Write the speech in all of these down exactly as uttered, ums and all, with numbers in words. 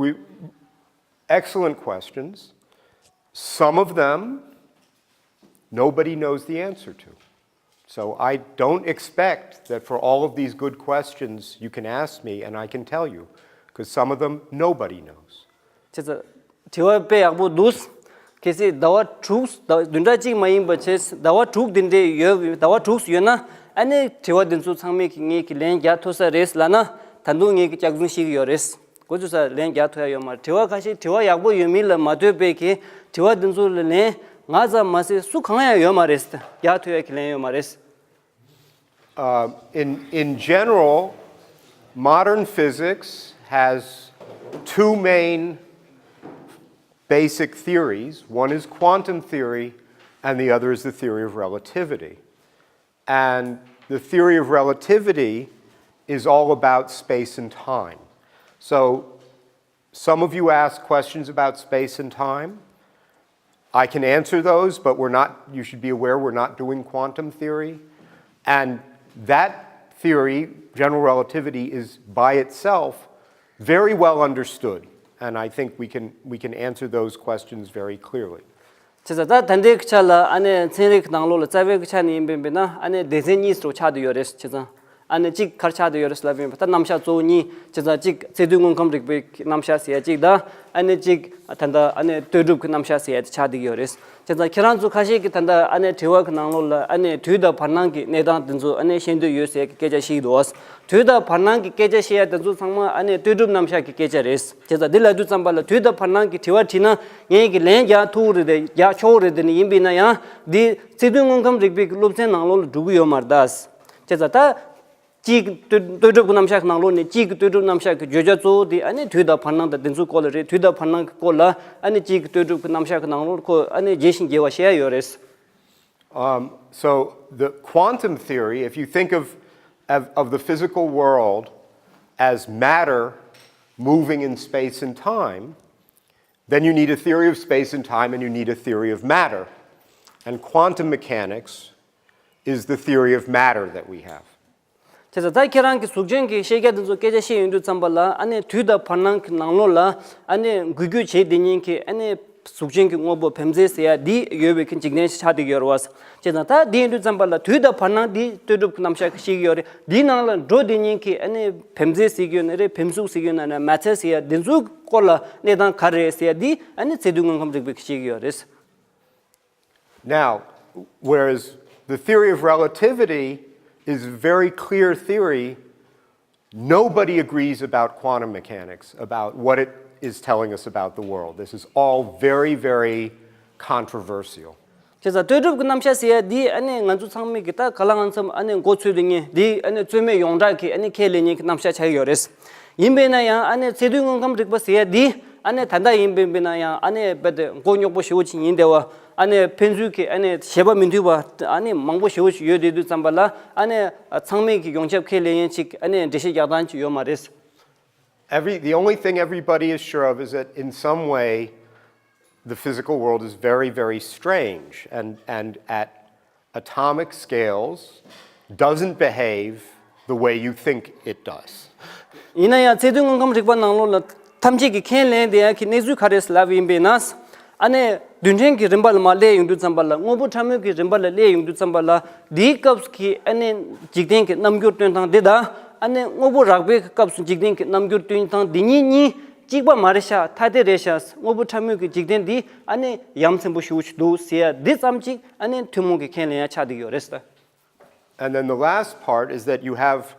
We, excellent questions. Some of them, nobody knows the answer to. So I don't expect that for all of these good questions you can ask me and I can tell you, because some of them nobody knows. བྱས་ཙང་དྲི་བ་དཔེ་ཡག་པོ་འདུག་གལ་སྲིད་ཟླ་བ་དྲུག་ཟླ་བདུན་ཕྲག་གཅིག་མ་ཡིན་པ་བྱས་ཟླ་བ་དྲུག་འདི་འདྲས་ཡོད། ཟླ་བ་དྲུག་ཡོད་ན་ཨ་ནི་དྲི་བ་འདི་ཚོ་ཚང་མས་ཀྱི་ངས་ཀྱི་ལན་རྒྱག་ཐུབ་ས་རེད་ལབ་ན་ད་དུང་ངས་ཀྱི་སྐྱག་རྫུན་བཤད་ཀྱི་ཡོད་རེད། འགོ་བཙུགས་ས་ལན་རྒྱག་ཐུབ་ཡ་ཡོད་མ་རེད། དྲི་བ་ཁ་ཤས་དྲི་བ་ཡག་པོ་ཡོད་མིན་ལ་མ་ལྟོས་པའི་གི་དྲི་བ་འདི་ཚོ་ལ་ལན་ང་ཙམ་མ་ཟད་སུ་གང་ཡང་ཡོད་མ་རེད། རྒྱག་ཐུབ་ཡ་གི་ལན་ཡོད་མ་རེད། Uh, in, in general, modern physics has two main basic theories. One is quantum theory, and the other is the theory of relativity. And the theory of relativity is all about space and time. So some of you ask questions about space and time. I can answer those, but we're not, you should be aware we're not doing quantum theory. And that theory, general relativity, is by itself very well understood. And I think we can, we can answer those questions very clearly. བྱས་ཙང་ད་ད་ལྟའི་སྐད་ཆ་ལ་ཨ་ནི་ཚན་རིག་གི་ནང་ལོགས་ལ་རྩ་བའི་སྐད་ཆ་ནས་ཡིན་པས་ན་ཨ་ནི་སྡེ་ཚན་གཉིས་སུ་ཆགས་བསྡད་ཡོད་རེད། བྱས་ཙང་ཨ་ནི་གཅིག་ག་རེ་ཆགས་བསྡད་ཡོད་རེད་ལབ་ཡིན་པ་ད་རྣམ་གཞག་གཙོ་བོ་གཉིས། བྱས་ཙང་གཅིག་ཚད་རྡུལ་དངོས་ཁམས་རིག་པའི་རྣམ་གཞག་ཟེར་ཡ་གཅིག་དང་ཨ་ནི་གཅིག་ད་ལྟ་ཨ་ནི་ལྟོས་གྲུབ་ཀྱི་རྣམ་གཞག་ཟེར་ཡ་དེ་ཆགས་བསྡད་ཡོད་རེད། བྱས་ཙང་ཁྱེད་རང་ཚོ་ཁ་ཤས་ཀྱིས་ད་ལྟ་ཨ་ནི་དྲི་བ་གི་ནང་ལོགས་ལ་ཨ་ནི་དུས་དང་བར་སྣང་གི་གནས་སྟངས་དེ་ཚོ་ཨ་ནི་ཤེས་འདོད་ཡོད་ཟེར་གྱི་སྐད་ཆ་ཞིག་འདུག་དུས་དང་བར་སྣང་གི་སྐད་ཆ་བཤད་ཡ་དེ་ཚོ་ཚང་མ་ཨ་ནི་ལྟོས་གྲུབ་རྣམ་གཞག་གི་སྐད་ཆ་རེད། བྱས་ཙང་འདི་ལབ་དུས་ཙམ་པ་ལ་དུས་དང་བར་སྣང་གི་དྲི་བ་དྲིས་ན་ངས་ཀྱི་ལན་རྒྱག་ཐུབ་རེད་དེ་རྒྱག་ཆོག་རེད་དེ་ནི་ཡིན་པས་ན་ཡང་འདི་ཚད་རྡུལ་དངོས་ཁམས་རིག་པའི་གི་སློབ་ཚན་ནང་ལོགས་ལ་འགྲོ་གི་ཡོད་མ་རེད་ད། བྱས་ཙང་ད་སྤྱིའི་གི་ལྟོས་ལྟོས་གྲུབ་ཀྱི་རྣམ་གཞག་གི་ནང་ལོགས་ནས་སྤྱིའི་གི་ལྟོས་གྲུབ་རྣམ་གཞག་གི་བརྗོད་བྱ་གཙོ་བོ་དེ་ཨ་ནི་དུས་དང་བར་སྣང་དང་དེ་ཚོའི་སྐོར་ལ་རེད། དུས་དང་བར་སྣང་གི་སྐོར་ལ་ཨ་ནི་སྤྱིའི་གི་ལྟོས་གྲུབ་ཀྱི་རྣམ་གཞག་གི་ནང་ལོགས་ཁོ་ཨ་ནི་རྒྱས་ཤིང་རྒྱས་པ་བཤད་ཡ་ཡོད་རེད། Um, so the quantum theory, if you think of, of, of the physical world as matter moving in space and time, then you need a theory of space and time and you need a theory of matter. And quantum mechanics is the theory of matter that we have. བྱས་ཙང་ད་ཁྱེད་རང་གི་གཟུགས་ཅན་གྱི་ཤེས་རྒྱ་དེ་ཚོ་སྐད་ཆ་བཤད་ཡོང་དུས་ཙམ་པ་ལ་ཨ་ནི་དུས་དང་བར་སྣང་གི་ནང་ལོགས་ལ་ཨ་ནི་འགུལ་སྐྱོད་བྱེད་བསྡད་མཁན་གྱི་ཨ་ནི་གཟུགས་ཅན་གྱི་དངོས་པོ་བེམ་རྫས་ཟེར་ཡ་འདི་ཡོད་པའི་གི་འཇིག་རྟེན་ཞིག་ཆགས་བསྡད་ཀྱི་ཡོད་རེད་བ། བྱས་ཙང་ད་འདི་ཡིན་དུས་ཙམ་པ་ལ་དུས་དང་བར་སྣང་འདི་ལྟོས་གྲུབ་ཀྱི་རྣམ་གཞག་གི་བཤད་ཀྱི་ཡོད་རེད། འདིའི་ནང་ལ་འགྲོ་བསྡད་མཁན་གྱི་ཨ་ནི་བེམ་རྫས་ཟེར་གྱི་ཡོད་ན་རེད། བེམ་གཟུགས་ཟེར་གྱི་ཡོད་ན་རེད། མ་ཚད་ཟེར་ཡ་འདི་ཚོའི་སྐོར་ལ་གནས་སྟངས་ག་རེ་རེད་ཟེར་ཡ་འདི་ཨ་ནི་ཚད་རྡུལ་དངོས་ཁམས་རིག་པའི་གི་བཤད་ཀྱི་ཡོད་རེད། Now, whereas the theory of relativity is a very clear theory, nobody agrees about quantum mechanics, about what it is telling us about the world. This is all very, very controversial. བྱས་ཙང་ལྟོས་གྲུབ་ཀྱི་རྣམ་གཞག་ཟེར་ཡ་འདི་ཨ་ནི་ང་ཚོ་ཚང་མས་ཀྱི་ད་ག་ལ་གང་འཚམ་ཨ་ནི་མགོ་ཚོས་དེ་ངས་འདི་ཨ་ནི་རྩོད་མེད་ཡོངས་གྲགས་ཀྱི་ཨ་ནི་ཁས་ལེན་མཁན་གྱི་རྣམ་གཞག་ཆགས་ཡོད་རེད། ཡིན་པས་ན་ཡང་ཨ་ནི་ཚད་རྡུལ་དངོས་ཁམས་རིག་པ་ཟེར་ཡ་འདི་ཨ་ནི་ད་ལྟ་ཡིན་པས་ན་ཡང་ཨ་ནི་རྦད་དེ་མགོ་རྙོག་པོ་ཞེ་པོ་ཅིག་ཡིན་བསྡད་པ། ཨ་ནི་ཕན་ཚུན་གྱི་ཨ་ནི་བཞེད་པ་མི་མཐུན་པ་ཨ་ནི་མང་པོ་ཞེ་པོ་ཞིག་ཡོད་བསྡད་དུས་ཙམ་པ་ལ་ཨ་ནི་ཚང་མས་ཀྱི་ཡོངས་ཁྱབ་ཁས་ལེན་ཡན་ཅིག་ཨ་ནི་འགྲེལ་བཤད་རྒྱག་སྟངས་ཅིག་ཡོད་མ་རེད། Every, the only thing everybody is sure of is that in some way the physical world is very, very strange and, and at atomic scales doesn't behave the way you think it does. ཡིན་ན་ཡང་ཚད་རྡུལ་དངོས་ཁམས་རིག་པ་ནང་ལོགས་ལ་ཐམས་ཅད་ཀྱིས་ཁས་ལེན་བསྡད་ཡ་གི་གནས་ཚུལ་ག་རེ་ལབ་ཡིན་པས་ན། ཨ་ནི་རྡུལ་ཕྲན་གྱི་རིམ་པ་ལ་མར་སླེབས་ཡོང་དུས་ཙམ་པ་ལ་དངོས་པོ་ཕྲ་མོའི་གི་རིམ་པ་ལ་སླེབས་ཡོང་དུས་ཙམ་པ་ལ་འདིའི་སྐབས་ཀྱི་ཨ་ནི་འཇིག་རྟེན་གྱི་རྣམ་འགྱུར་སྟོན་སྟངས་འདི་དང་ཨ་ནི་དངོས་པོ་རགས་པའི་གི་སྐབས་སུ་འཇིག་རྟེན་གྱི་རྣམ་འགྱུར་སྟོན་སྟངས་འདི་གཉིས་གཉིས་གཅིག་པ་མ་རེད་ཤག་ཐ་དད་རེད་ཤག་དངོས་པོ་ཕྲ་མོའི་གི་འཇིག་རྟེན་འདི་ཨ་ནི་ཡ་མཚན་པོ་ཞེ་པོ་ཞིག་འདུག་ཟེར་ཡ་འདི་ཙམ་ཅིག་ཨ་ནི་ཐུན་མོང་གི་ཁས་ལེན་ཡ་ཆགས་བསྡད་ཡོད་རེད། And then the last part is that you have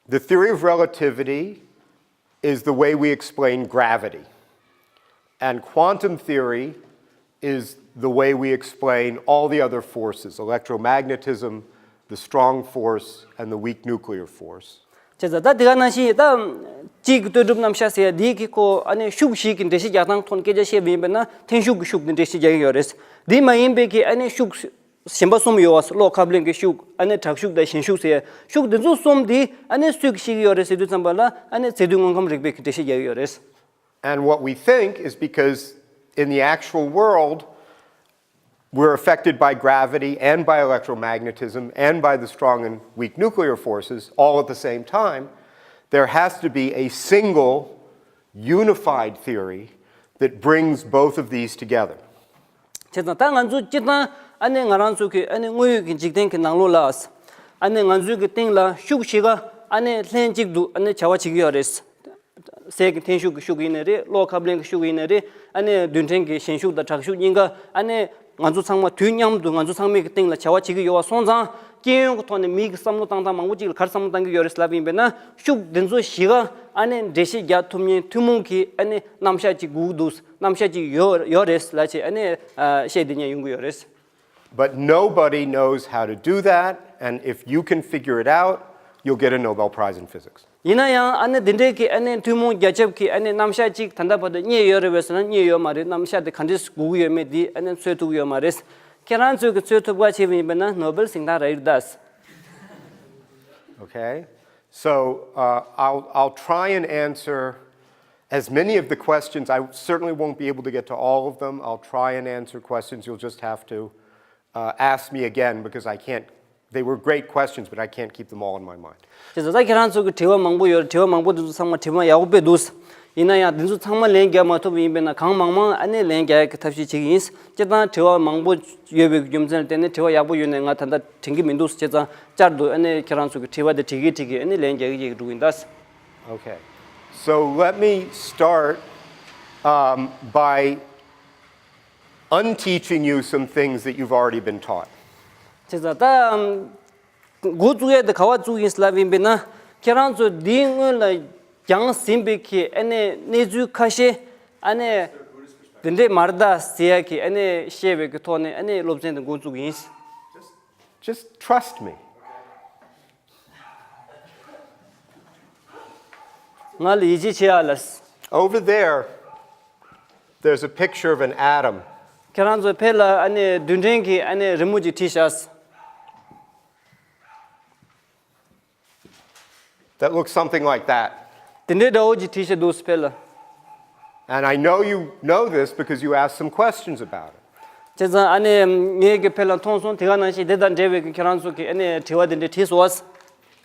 the theory of relativity is the way we explain gravity. And quantum theory is the way we explain all the other forces, electromagnetism, the strong force, and the weak nuclear force. བྱས་ཙང་ད་དེ་ག་ནང་བཞིན་ད་སྤྱིའི་གི་ལྟོས་གྲུབ་རྣམ་གཞག་ཟེར་ཡ་འདི་གི་ཁོ་ཨ་ནི་ཤུགས་ཤིག་གི་འགྲེལ་བཤད་རྒྱག་སྟངས་ཐོག་སྐད་ཆ་བཤད་པ་ཡིན་པ་ན་འཐེན་ཤུགས་ཀྱི་ཤུགས་དེ་འགྲེལ་བཤད་རྒྱག་གི་ཡོད་རེད། འདི་མ་ཡིན་པའི་གི་ཨ་ནི་ཤུགས་གཞན་པ་གསུམ་ཡོད་པ། གློག་ཁ་བརླན་གྱི་ཤུགས། ཨ་ནི་དྲག་ཤུགས་དང་ཞན་ཤུགས་ཟེར་ཡ། ཤུགས་འདི་ཚོ་གསུམ་འདི་ཨ་ནི་སུས་ཀྱིས་ཤེས་ཀྱི་ཡོད་རེད་ཟེར་དུས་ཙམ་པ་ལ་ཨ་ནི་ཚད་རྡུལ་དངོས་ཁམས་རིག་པས་ཀྱི་འགྲེལ་བཤད་རྒྱག་གི་ཡོད་རེད། And what we think is because in the actual world, we're affected by gravity and by electromagnetism and by the strong and weak nuclear forces all at the same time. There has to be a single unified theory that brings both of these together. བྱས་ཙང་ད་ང་ཚོ་སྤྱིར་བཏང་ཨ་ནི་ང་རང་ཚོ་གི་ཨ་ནི་དངོས་ཡོད་ཀྱི་འཇིག་རྟེན་གྱི་ནང་ལོགས་ལ་ཨ་ནི་ང་ཚོའི་གི་སྟེང་ལ་ཤུགས་བཞི་ཀ་ཨ་ནི་ལྷན་གཅིག་ཏུ་ཨ་ནི་བྱ་བ་བྱེད་ཀྱི་ཡོད་རེད། ཟས་ཀྱི་འཐེན་ཤུགས་ཀྱི་ཤུགས་ཡིན་ནའི་རེད། གློག་ཁབ་ལེན་གྱི་ཤུགས་ཡིན་ནའི་རེད། ཨ་ནི་རྡུལ་ཕྲན་གྱི་ཞན་ཤུགས་དང་དྲག་ཤུགས་གཉིས་ཀ་ཨ་ནི་ང་ཚོ་ཚང་མ་དུས་མཉམ་དུ་ང་ཚོ་ཚང་མའི་གི་སྟེང་ལ་བྱ་བ་བྱེད་ཀྱི་ཡོད་པ་སོང་ཙང་། སྤྱི་ཡོངས་ཀྱི་ཐོག་ནས་མིའི་གི་བསམ་བློ་བཏང་སྟངས་མང་པོ་ཅིག་ལ་ག་རེ་བསམ་བློ་བཏང་གི་ཡོད་རེད་ལབ་ཡིན་པས་ན། ཤུགས་འདི་ཚོ་བཞི་ཀ་ཨ་ནི་འགྲེལ་བཤད་རྒྱག་ཐུབ་མཁན་ཐུན་མོང་གི་ཨ་ནི་རྣམ་གཞག་ཅིག་དགོས་ཀྱི་འདུག་རྣམ་གཞག་ཅིག་ཡོད་ཡོད་རེད་ལབ་བྱས་ཨ་ནི་ཨ་བཤད་དེ་ཉན་ཡོང་གི་ཡོད་རེད། But nobody knows how to do that, and if you can figure it out, you'll get a Nobel Prize in Physics. ཡིན་ན་ཡང་ཨ་ནི་འདི་འདྲའི་གི་ཨ་ནི་ཐུན་མོང་རྒྱ་ཁྱབ་ཀྱི་ཨ་ནི་རྣམ་གཞག་ཅིག་ད་ལྟ་བར་དུ་རྙེད་ཡོད་རེད་པས་ཟེར་ན་རྙེད་ཡོད་མ་རེད། རྣམ་གཞག་དེ་ག་འདྲས་དགོས་ཀྱི་ཡོད་མེད་འདི་ཨ་ནི་འཚོལ་ཐུབ་ཀྱི་ཡོད་མ་རེད། ཁྱེད་རང་ཚོས་གི་འཚོལ་ཐུབ་ག་བྱས་པ་ཡིན་པས་ན་ནོ་སྦེལ་གཟེངས་རྟགས་རག་གི་རེད་ད། Okay? So uh, I'll, I'll try and answer as many of the questions. I certainly won't be able to get to all of them. I'll try and answer questions. You'll just have to uh, ask me again because I can't. They were great questions, but I can't keep them all in my mind. དེ་ཚོ་ད་ཁྱེད་རང་ཚོ་གི་དྲི་བ་མང་པོ་ཡོད་རེད། དྲི་བ་མང་པོ་དེ་ཚོ་ཚང་མ་དྲི་བ་ཡག་པོ་དཔེ་འདུག་ཡིན་ན་ཡང་དེ་ཚོ་ཚང་མ་ལན་རྒྱག་མ་ཐུབ་པ་ཡིན་པས་ན་གང་མང་མང་ཨ་ནི་ལན་རྒྱག་ཡག་གི་ཐབས་ཤེས་བྱེད་ཀྱི་ཡིན། སྤྱིར་བཏང་དྲི་བ་མང་པོ་ཡོད་པའི་རྒྱུ་མཚན་ལ་བརྟེན་ནས་དྲི་བ་ཡག་པོ་ཡོད་ནའི་ང་ད་ལྟ་དྲན་གྱི་མི་འདུག་བྱས་ཙང་བསྐྱར་དུ་ཨ་ནི་ཁྱེད་རང་ཚོ་གི་དྲི་བ་དེ་དྲི་གི་དྲི་གི་ཨ་ནི་ལན་རྒྱག་གི་རྒྱག་གི་འགྲོ་གི་ཡིན་ད། Okay. So let me start um, by unteaching you some things that you've already been taught. བྱས་ཙང་ད་འགོ་བཙུགས་ཡས་དེ་ག་བ་བཙུགས་ཡིན་ལབ་ཡིན་པས་ན། ཁྱེད་རང་ཚོ་འདིའི་སྔོན་ལ་སྦྱངས་ཟིན་པའི་གི་ཨ་ནི་གནས་ཚུལ་ཁ་ཤས་ཨ་ནི་དེ་འདྲས་མ་རེད་ད་ཟེར་ཡ་གི་ཨ་ནི་བཤད་པའི་གི་ཐོག་ནས་ཨ་ནི་སློབ་ཚན་དེ་འགོ་བཙུགས་ཡིན། Just trust me. ང་ལ་ཡིད་ཆེས་བྱེད་ཡ་ལ། Over there, there's a picture of an atom. ཁྱེད་རང་ཚོ་ཕེ་ལ་ཨ་ནི་རྡུལ་ཕྲན་གྱི་ཨ་ནི་རི་མོ་ཅིག་བྲིས་བཞག That looks something like that. དེ་འདྲའི་འདྲ་བོ་ཅིག་བྲིས་བཞག་འདུག་ཕེ་ལ། And I know you know this because you asked some questions about it. བྱས་ཙང་ཨ་ནི་ངས་ཀྱི་ཕེ་ལ་མཐོང་སོང་། དེ་ག་ནང་བཞིན་དེ་དང་འབྲེལ་བའི་ཁྱེད་རང་ཚོ་གི་ཨ་ནི་དྲི་བ་དེ་འདྲ་དྲིས་སོང་།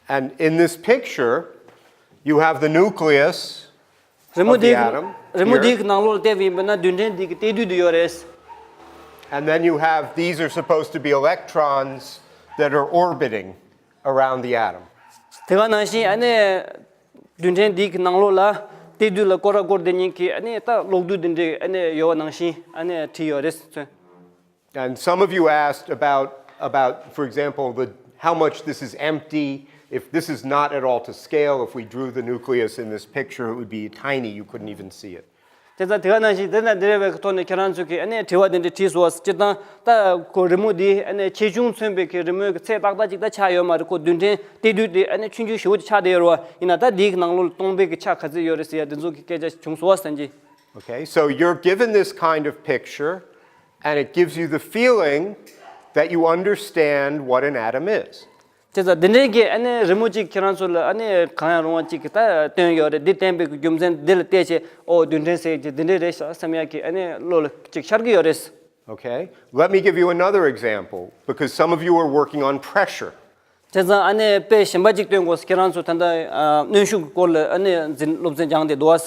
And in this picture, you have the nucleus. རི་མོ་of the འདིའི་atom རི་མོ་here. འདིའི་ནང་ལོགས་ལ་བལྟས་པ་ཡིན་པ་ན་རྡུལ་ཕྲན་འདི་གི་གཏེར་རྡུལ་དེ་ཡོད་རེད། And then you have, these are supposed to be electrons that are orbiting around the atom. དེ་ག་ནང་བཞིན་ཨ་ནི་རྡུལ་ཕྲན་འདི་གི་ནང་ལོགས་ལ་གཏེར་རྡུལ་ལ་སྐོར་ར་སྐོར་དེ་ཉིད་ཀྱི་ཨ་ནི་ད་གློག་རྡུལ་དེ་འདྲའི་ཨ་ནི་ཡོད་པ་ནང་བཞིན་ཨ་ནི་བྲིས་ཡོད་རེད་ཚོན། And some of you asked about, about, for example, the, how much this is empty. If this is not at all to scale, if we drew the nucleus in this picture, it would be tiny. You couldn't even see it. དེ་ཙང་དེ་ག་ནང་བཞིན་དེ་དང་འབྲེལ་བའི་ཐོག་ནས་ཁྱེད་རང་ཚོས་ཀྱི་ཨ་ནི་དྲི་བ་དེ་འདྲ་དྲིས་སོང་བ། སྤྱིར་བཏང་ད་ཁོ་རི་མོ་འདི་ཨ་ནི་ཆེ་ཆུང་མཚོན་པའི་གི་རི་མོའི་གི་ཚད་ཏག་ཏག་ཅིག་ད་ཆགས་ཡོད་མ་རེད། ཁོ་རྡུལ་ཕྲན་གཏེར་རྡུལ་དེ་ཨ་ནི་ཆུང་ཆུང་ཞེ་པོ་ཅིག་ཆགས་བསྡད་ཡོད་རེད་བ། ཡིན་ན་ད་འདིའི་གི་ནང་ལོགས་ལ་སྟོང་པའི་གི་ཆ་ག་ཚོད་ཡོད་རེད་ཟེར་ཡ་དེ་ཚོ་གི་སྐད་ཆ་བྱུང་སོང་བ་སངས་རྒྱས། Okay, so you're given this kind of picture, and it gives you the feeling that you understand what an atom is. དེ་ཙང་འདི་འདྲའི་གི་ཨ་ནི་རི་མོ་གཅིག་ཁྱེད་རང་ཚོ་ལ་ཨ་ནི་གང་ཡང་རུང་བ་གཅིག་གི་ད་སྟོན་ཡོད་རེད། འདི་བསྟན་པའི་གི་རྒྱུ་མཚན་འདི་ལ་བལྟས་བྱས་ཨོ་རྡུལ་ཕྲན་ཟེར་གྱི་འདི་འདྲའི་རེད་ཤག་བསམ་ཡག་གི་ཨ་ནི་བློ་ལ་གཅིག་ཤར་གི་ཡོད་རེད། Okay, let me give you another example because some of you are working on pressure. དེ་ཙང་ཨ་ནི་དཔེ་གཞན་པ་གཅིག་སྟོན་དགོས། ཁྱེད་རང་ཚོ་ད་ལྟ་ཨ་གནོན་ཤུགས་སྐོར་ལ་ཨ་ནི་འཛིན་སློབ་ཚན་སྦྱངས་བསྡད་འདུག་བ།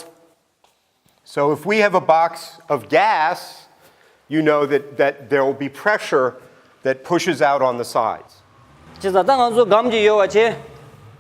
So if we have a box of gas, you know that, that there will be pressure that pushes out on the sides. བྱས་ཙང་ད་ང་ཚོ་སྒམ་གཅིག་ཡོད་པ་བྱས།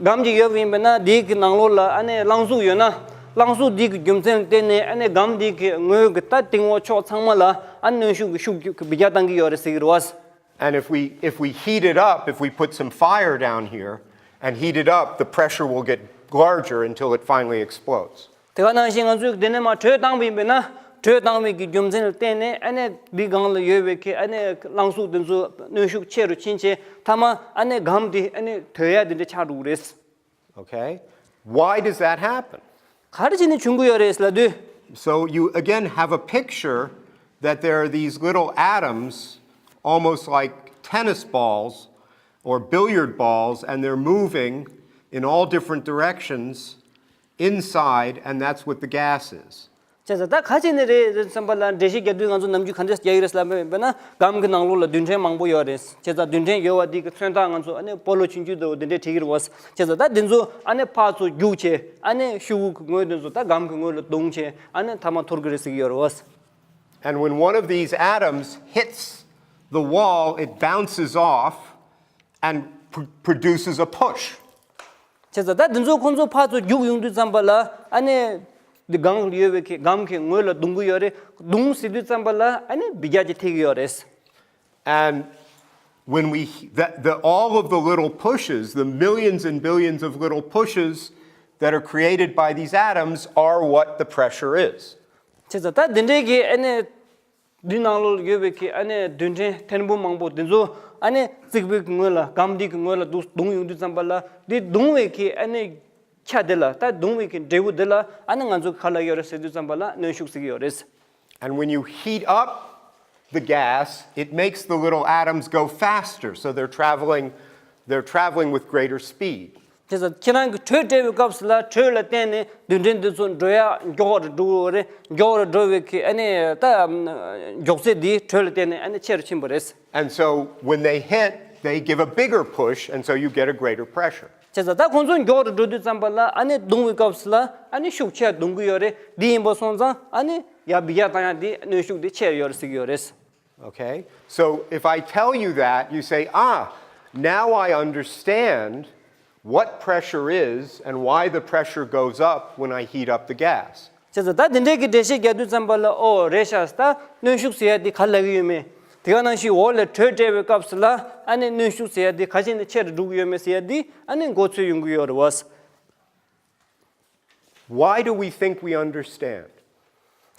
སྒམ་གཅིག་ཡོད་པ་ཡིན་པས་ན་འདིའི་གི་ནང་ལོགས་ལ་ཨ་ནི་རླངས་གཟུགས་ཡོད་ན། རླངས་གཟུགས་འདི་གི་རྒྱུ་མཚན་ལ་བརྟེན་ནས་ཨ་ནི་སྒམ་འདི་གི་ངོས་ཀྱི་ད་སྟེང་འོག་ཕྱོགས་ཚང་མ་ལ་ཨ་ནི་གནོན་ཤུགས་ཀྱི་ཤུགས་ཀྱི་འབུད་རྒྱག་བཏང་གི་ཡོད་རེད་ཟེར་གི་རེད་བ། And if we, if we heat it up, if we put some fire down here and heat it up, the pressure will get larger until it finally explodes. དེ་ག་ནང་བཞིན་ང་ཚོས་འདི་ནས་མར་དྲོད་བཏང་བ་ཡིན་པས་ན། དྲོད་བཏང་བའི་གི་རྒྱུ་མཚན་ལ་བརྟེན་ནས་ཨ་ནི་འདི་སྒང་ལ་ཡོད་པའི་གི་ཨ་ནི་རླངས་གཟུགས་འདི་ཚོ་གནོན་ཤུགས་ཆེ་རུ་ཕྱིན་བྱས་མཐའ་མ་ཨ་ནི་སྒམ་འདི་ཨ་ནི་དོད་ཡག་འདི་འདྲ་ཆགས་འགྲོ་གི་རེད། Okay? Why does that happen? ག་རེ་བྱས་ནས་བྱུང་གི་ཡོད་རེད་ལབ་དུས། So you again have a picture that there are these little atoms, almost like tennis balls or billiard balls, and they're moving in all different directions inside, and that's what the gas is. བྱས་ཙང་ད་ག་བྱས་ནས་རེད་ཟེར་བསམ་པ་ལ། འགྲེལ་བཤད་རྒྱག་དུས་ང་ཚོ་ནམ་རྒྱུན་ག་འདྲས་རྒྱག་གི་རེད་ལབ་པ་ཡིན་ན། སྒམ་གྱི་ནང་ལོགས་ལ་རྡུལ་ཕྲན་མང་པོ་ཡོད་རེད། བྱས་ཙང་རྡུལ་ཕྲན་ཡོད་པ་འདི་གི་མཚོན་རྟགས་ང་ཚོ་ཨ་ནི་སྤོ་ལོ་ཆུང་ཆུང་འདྲ་བོ་འདི་འདྲས་བྲིས་ཀྱི་རེད་བ། བྱས་ཙང་ད་འདི་ཚོ་ཨ་ནི་ཕར་ཚུར་རྒྱུག་བྱས། ཨ་ནི་ཤོག་གུ་གི་ངོས་འདི་ཚོ་ད་སྒམ་གྱི་ངོས་ལ་རྡུང་བྱས། ཨ་ནི་མཐའ་མ་འཐོར་གྱི་རེད་ཟེར་གྱི་ཡོད་རེད་བ། And when one of these atoms hits the wall, it bounces off and pr- produces a push. བྱས་ཙང་ད་འདི་ཚོ་ཁོང་ཚོ་ཕར་ཚུར་རྒྱུག་ཡོང་དུས་ཙམ་པ་ལ། ཨ་ནི་འདི་སྒང་ལ་ཡོད་པའི་གི་སྒམ་གྱི་ངོས་ལ་རྡུང་གི་ཡོད་རེད། རྡུང་ཟེར་དུས་ཙམ་པ་ལ་ཨ་ནི་འབུད་རྒྱག་ཅིག་ཐེབས་ཀྱི་ཡོད་རེད། And when we, the, the, all of the little pushes, the millions and billions of little pushes that are created by these atoms are what the pressure is. བྱས་ཙང་ད་འདི་འདྲའི་གི་ཨ་ནི་འདི་ནང་ལོགས་ལ་ཡོད་པའི་གི་ཨ་ནི་རྡུལ་ཕྲན་ཐེར་འབུམ་མང་པོ་འདི་ཚོ་ཨ་ནི་རྩིག་པའི་གི་ངོས་ལ་སྒམ་འདི་གི་ངོས་ལ་རྡུང་རྡུང་ཡོང་དུས་ཙམ་པ་ལ། འདི་རྡུང་བའི་གི་ཨ་ནི་ཆ་འདི་ལ། ད་རྡུང་བའི་གི་འབྲས་བུ་འདི་ལ་ཨ་ནི་ང་ཚོ་ག་ལབ་ཡོད་རེད་ཟེར་དུས་ཙམ་པ་ལ་གནོན་ཤུགས་ཟེར་གྱི་ཡོད་རེད། And when you heat up the gas, it makes the little atoms go faster, so they're traveling, they're traveling with greater speed. དེ་ཚོ་ཁྱེད་རང་གི་དྲོད་སྤྲད་པའི་སྐབས་སུ་ལ་དྲོད་ལ་བརྟེན་ནས་རྡུལ་ཕྲན་འདི་ཚོ་འགྲོ་ཡ་མགྱོགས་རུ་འགྲོ་གི་རེད། མགྱོགས་རུ་འགྲོ་བའི་གི་ཨ་ནི་ད་མགྱོགས་ཚད་འདི་དྲོད་ལ་བརྟེན་ནས་ཨ་ནི་ཆེ་རུ་ཕྱིན་པ་རེད། And so when they hit, they give a bigger push, and so you get a greater pressure. བྱས་ཙང་ད་ཁོང་ཚོ་མགྱོགས་རུ་འགྲོ་དུས་ཙམ་པ་ལ་ཨ་ནི་རྡུང་བའི་སྐབས་སུ་ལ་ཨ་ནི་ཤུགས་ཆེ་རྡུང་གི་ཡོད་རེད། འདི་ཡིན་པ་སོང་ཙང་ཨ་ནི་ཡར་འབུད་རྒྱག་བཏང་ཡ་འདི་གནོན་ཤུགས་འདི་ཆེ་ཡོད་རེད་ཟེར་གྱི་ཡོད་རེད། Okay? So if I tell you that, you say, "Ah, now I understand what pressure is and why the pressure goes up when I heat up the gas." བྱས་ཙང་ད་འདི་འདྲའི་གི་འགྲེལ་བཤད་རྒྱག་དུས་ཙམ་པ་ལ། ཨོ་རེད་ཤག་ད་གནོན་ཤུགས་ཟེར་ཡ་འདི་ག་ལབ་ཀྱི་ཡོད་མེད། དེ་ག་ནང་བཞིན་འོག་ལ་དྲོད་སྤྲད་པའི་སྐབས་སུ་ལ་ཨ་ནི་གནོན་ཤུགས་ཟེར་ཡ་འདི་ག་བྱས་ནས་ཆེ་རུ་འགྲོ་གི་ཡོད་མེད་ཟེར་ཡ་འདི་ཨ་ནི་མགོ་ཚོས་ཡོང་གི་ཡོད་རེད་བ། Why do we think we understand?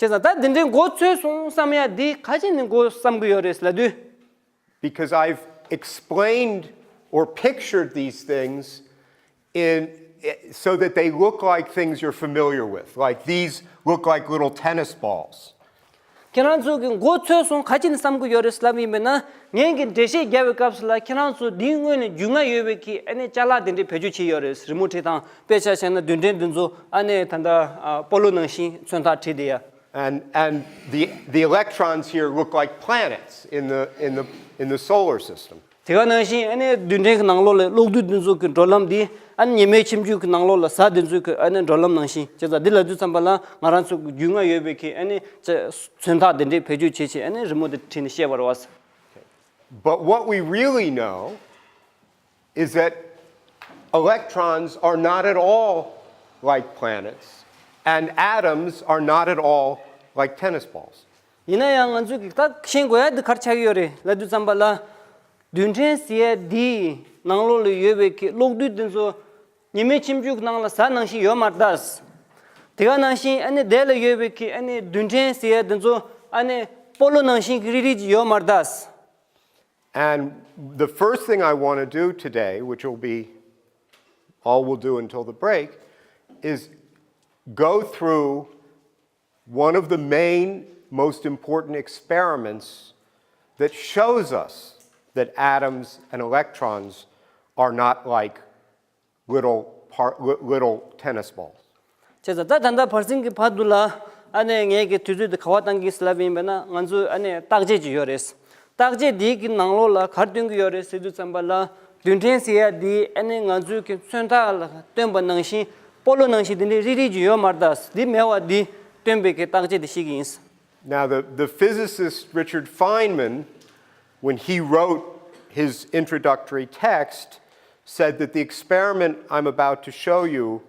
བྱས་ཙང་ད་འདི་འདྲའི་མགོ་ཚོས་སོང་བསམ་ཡ་འདི་ག་བྱས་ནས་མགོ་བསམ་གི་ཡོད་རེད་ལབ་དུས། Because I've explained or pictured these things in, so that they look like things you're familiar with. Like, these look like little tennis balls. ཁྱེད་རང་ཚོ་གི་མགོ་ཚོས་སོང་ག་བྱས་ནས་བསམ་གི་ཡོད་རེད་ལབ་ཡིན་པས་ན། ངས་གི་འགྲེལ་བཤད་རྒྱག་པའི་སྐབས་སུ་ལ་ཁྱེད་རང་ཚོ་འདིའི་སྔོན་ནས་རྒྱུས་མངའ་ཡོད་པའི་གི་ཨ་ནི་ཅ་ལག་དེ་འདྲའི་བེད་སྤྱོད་བྱས་ཡོད་རེད། རི་མོ་བྲིས་སྟངས། དཔེ་ཆ་བཞག་ན་རྡུལ་ཕྲན་འདི་ཚོ་ཨ་ནི་ད་ལྟ་ཨ་སྤོ་ལོ་ནང་བཞིན་མཚོན་རྟགས་བྲིས་བསྡད་ཡ། And, and the, the electrons here look like planets in the, in the, in the solar system. དེ་ག་ནང་བཞིན་ཨ་ནི་རྡུལ་ཕྲན་གྱི་ནང་ལོགས་ལ་གློག་རྡུལ་འདི་ཚོ་གི་འགྲོ་ལམ་འདི་ཨ་ནི་ཉི་མའི་ཁྱིམ་རྒྱུད་ཀྱི་ནང་ལོགས་ལ་གཟའ་འདི་ཚོ་གི་ཨ་ནི་འགྲོ་ལམ་ནང་བཞིན། བྱས་ཙང་འདི་ལབ་དུས་ཙམ་པ་ལ་ང་རང་ཚོ་གི་རྒྱུས་མངའ་ཡོད་པའི་གི་ཨ་ནི་ཅ་མཚོན་རྟགས་འདི་འདྲའི་བེད་སྤྱོད་བྱེད་བྱེད་ཨ་ནི་རི་མོ་འདི་བྲིས་ནས་བཤད་པ་རེད་བ། But what we really know is that electrons are not at all like planets, and atoms are not at all like tennis balls. ཡིན་ན་ཡང་ང་ཚོས་ཀྱིས་ད་ཤེས་དགོས་ཡ་འདི་ག་རེ་ཆགས་ཀྱི་ཡོད་རེད་ལབ་དུས་ཙམ་པ་ལ། རྡུལ་ཕྲན་ཟེར་ཡ་འདིའི་ནང་ལོགས་ལ་ཡོད་པའི་གི་གློག་རྡུལ་འདི་ཚོ་ཉི་མའི་ཁྱིམ་རྒྱུད་ཀྱི་ནང་ལ་གཟའ་ནང་བཞིན་ཡོད་མ་རེད་ད། དེ་ག་ནང་བཞིན་ཨ་ནི་དེ་ལ་ཡོད་པའི་གི་ཨ་ནི་རྡུལ་ཕྲན་ཟེར་ཡ་འདི་ཚོ་ཨ་ནི་སྤོ་ལོ་ནང་བཞིན་གི་རིལ་རིལ་གྱི་ཡོད་མ་རེད་ད། And the first thing I want to do today, which will be all we'll do until the break, is go through one of the main, most important experiments that shows us that atoms and electrons are not like little, par- li- little tennis balls. བྱས་ཙང་ད་ད་ལྟ་བར་སེང་གི་བར་དུ་ལ་ཨ་ནི་ངས་ཀྱི་དུས་ཚོད་འདི་ག་པར་བཏང་གི་ཡིན་ལབ་ཡིན་པས་ན། ང་ཚོས་ཨ་ནི་བརྟག་དཔྱད་ཅིག་ཡོད་རེད། བརྟག་དཔྱད་འདིའི་གི་ནང་ལོགས་ལ་ག་རེ་སྟོན་གྱི་ཡོད་རེད་ཟེར་དུས་ཙམ་པ་ལ། རྡུལ་ཕྲན་ཟེར་ཡ་འདི་ཨ་ནི་ང་ཚོའི་གི་མཚོན་རྟགས་ལ་སྟོན་པ་ནང་བཞིན་སྤོ་ལོ་ནང་བཞིན་འདི་འདྲའི་རིལ་རིལ་གྱི་ཡོད་མ་རེད་ད། འདི་མེད་པ་འདི་སྟོན་པའི་གི་བརྟག་དཔྱད་འདི་ཤེས་ཀྱི་ཡིན། Now, the, the physicist Richard Feynman, when he wrote his introductory text, said that the experiment I'm about to show you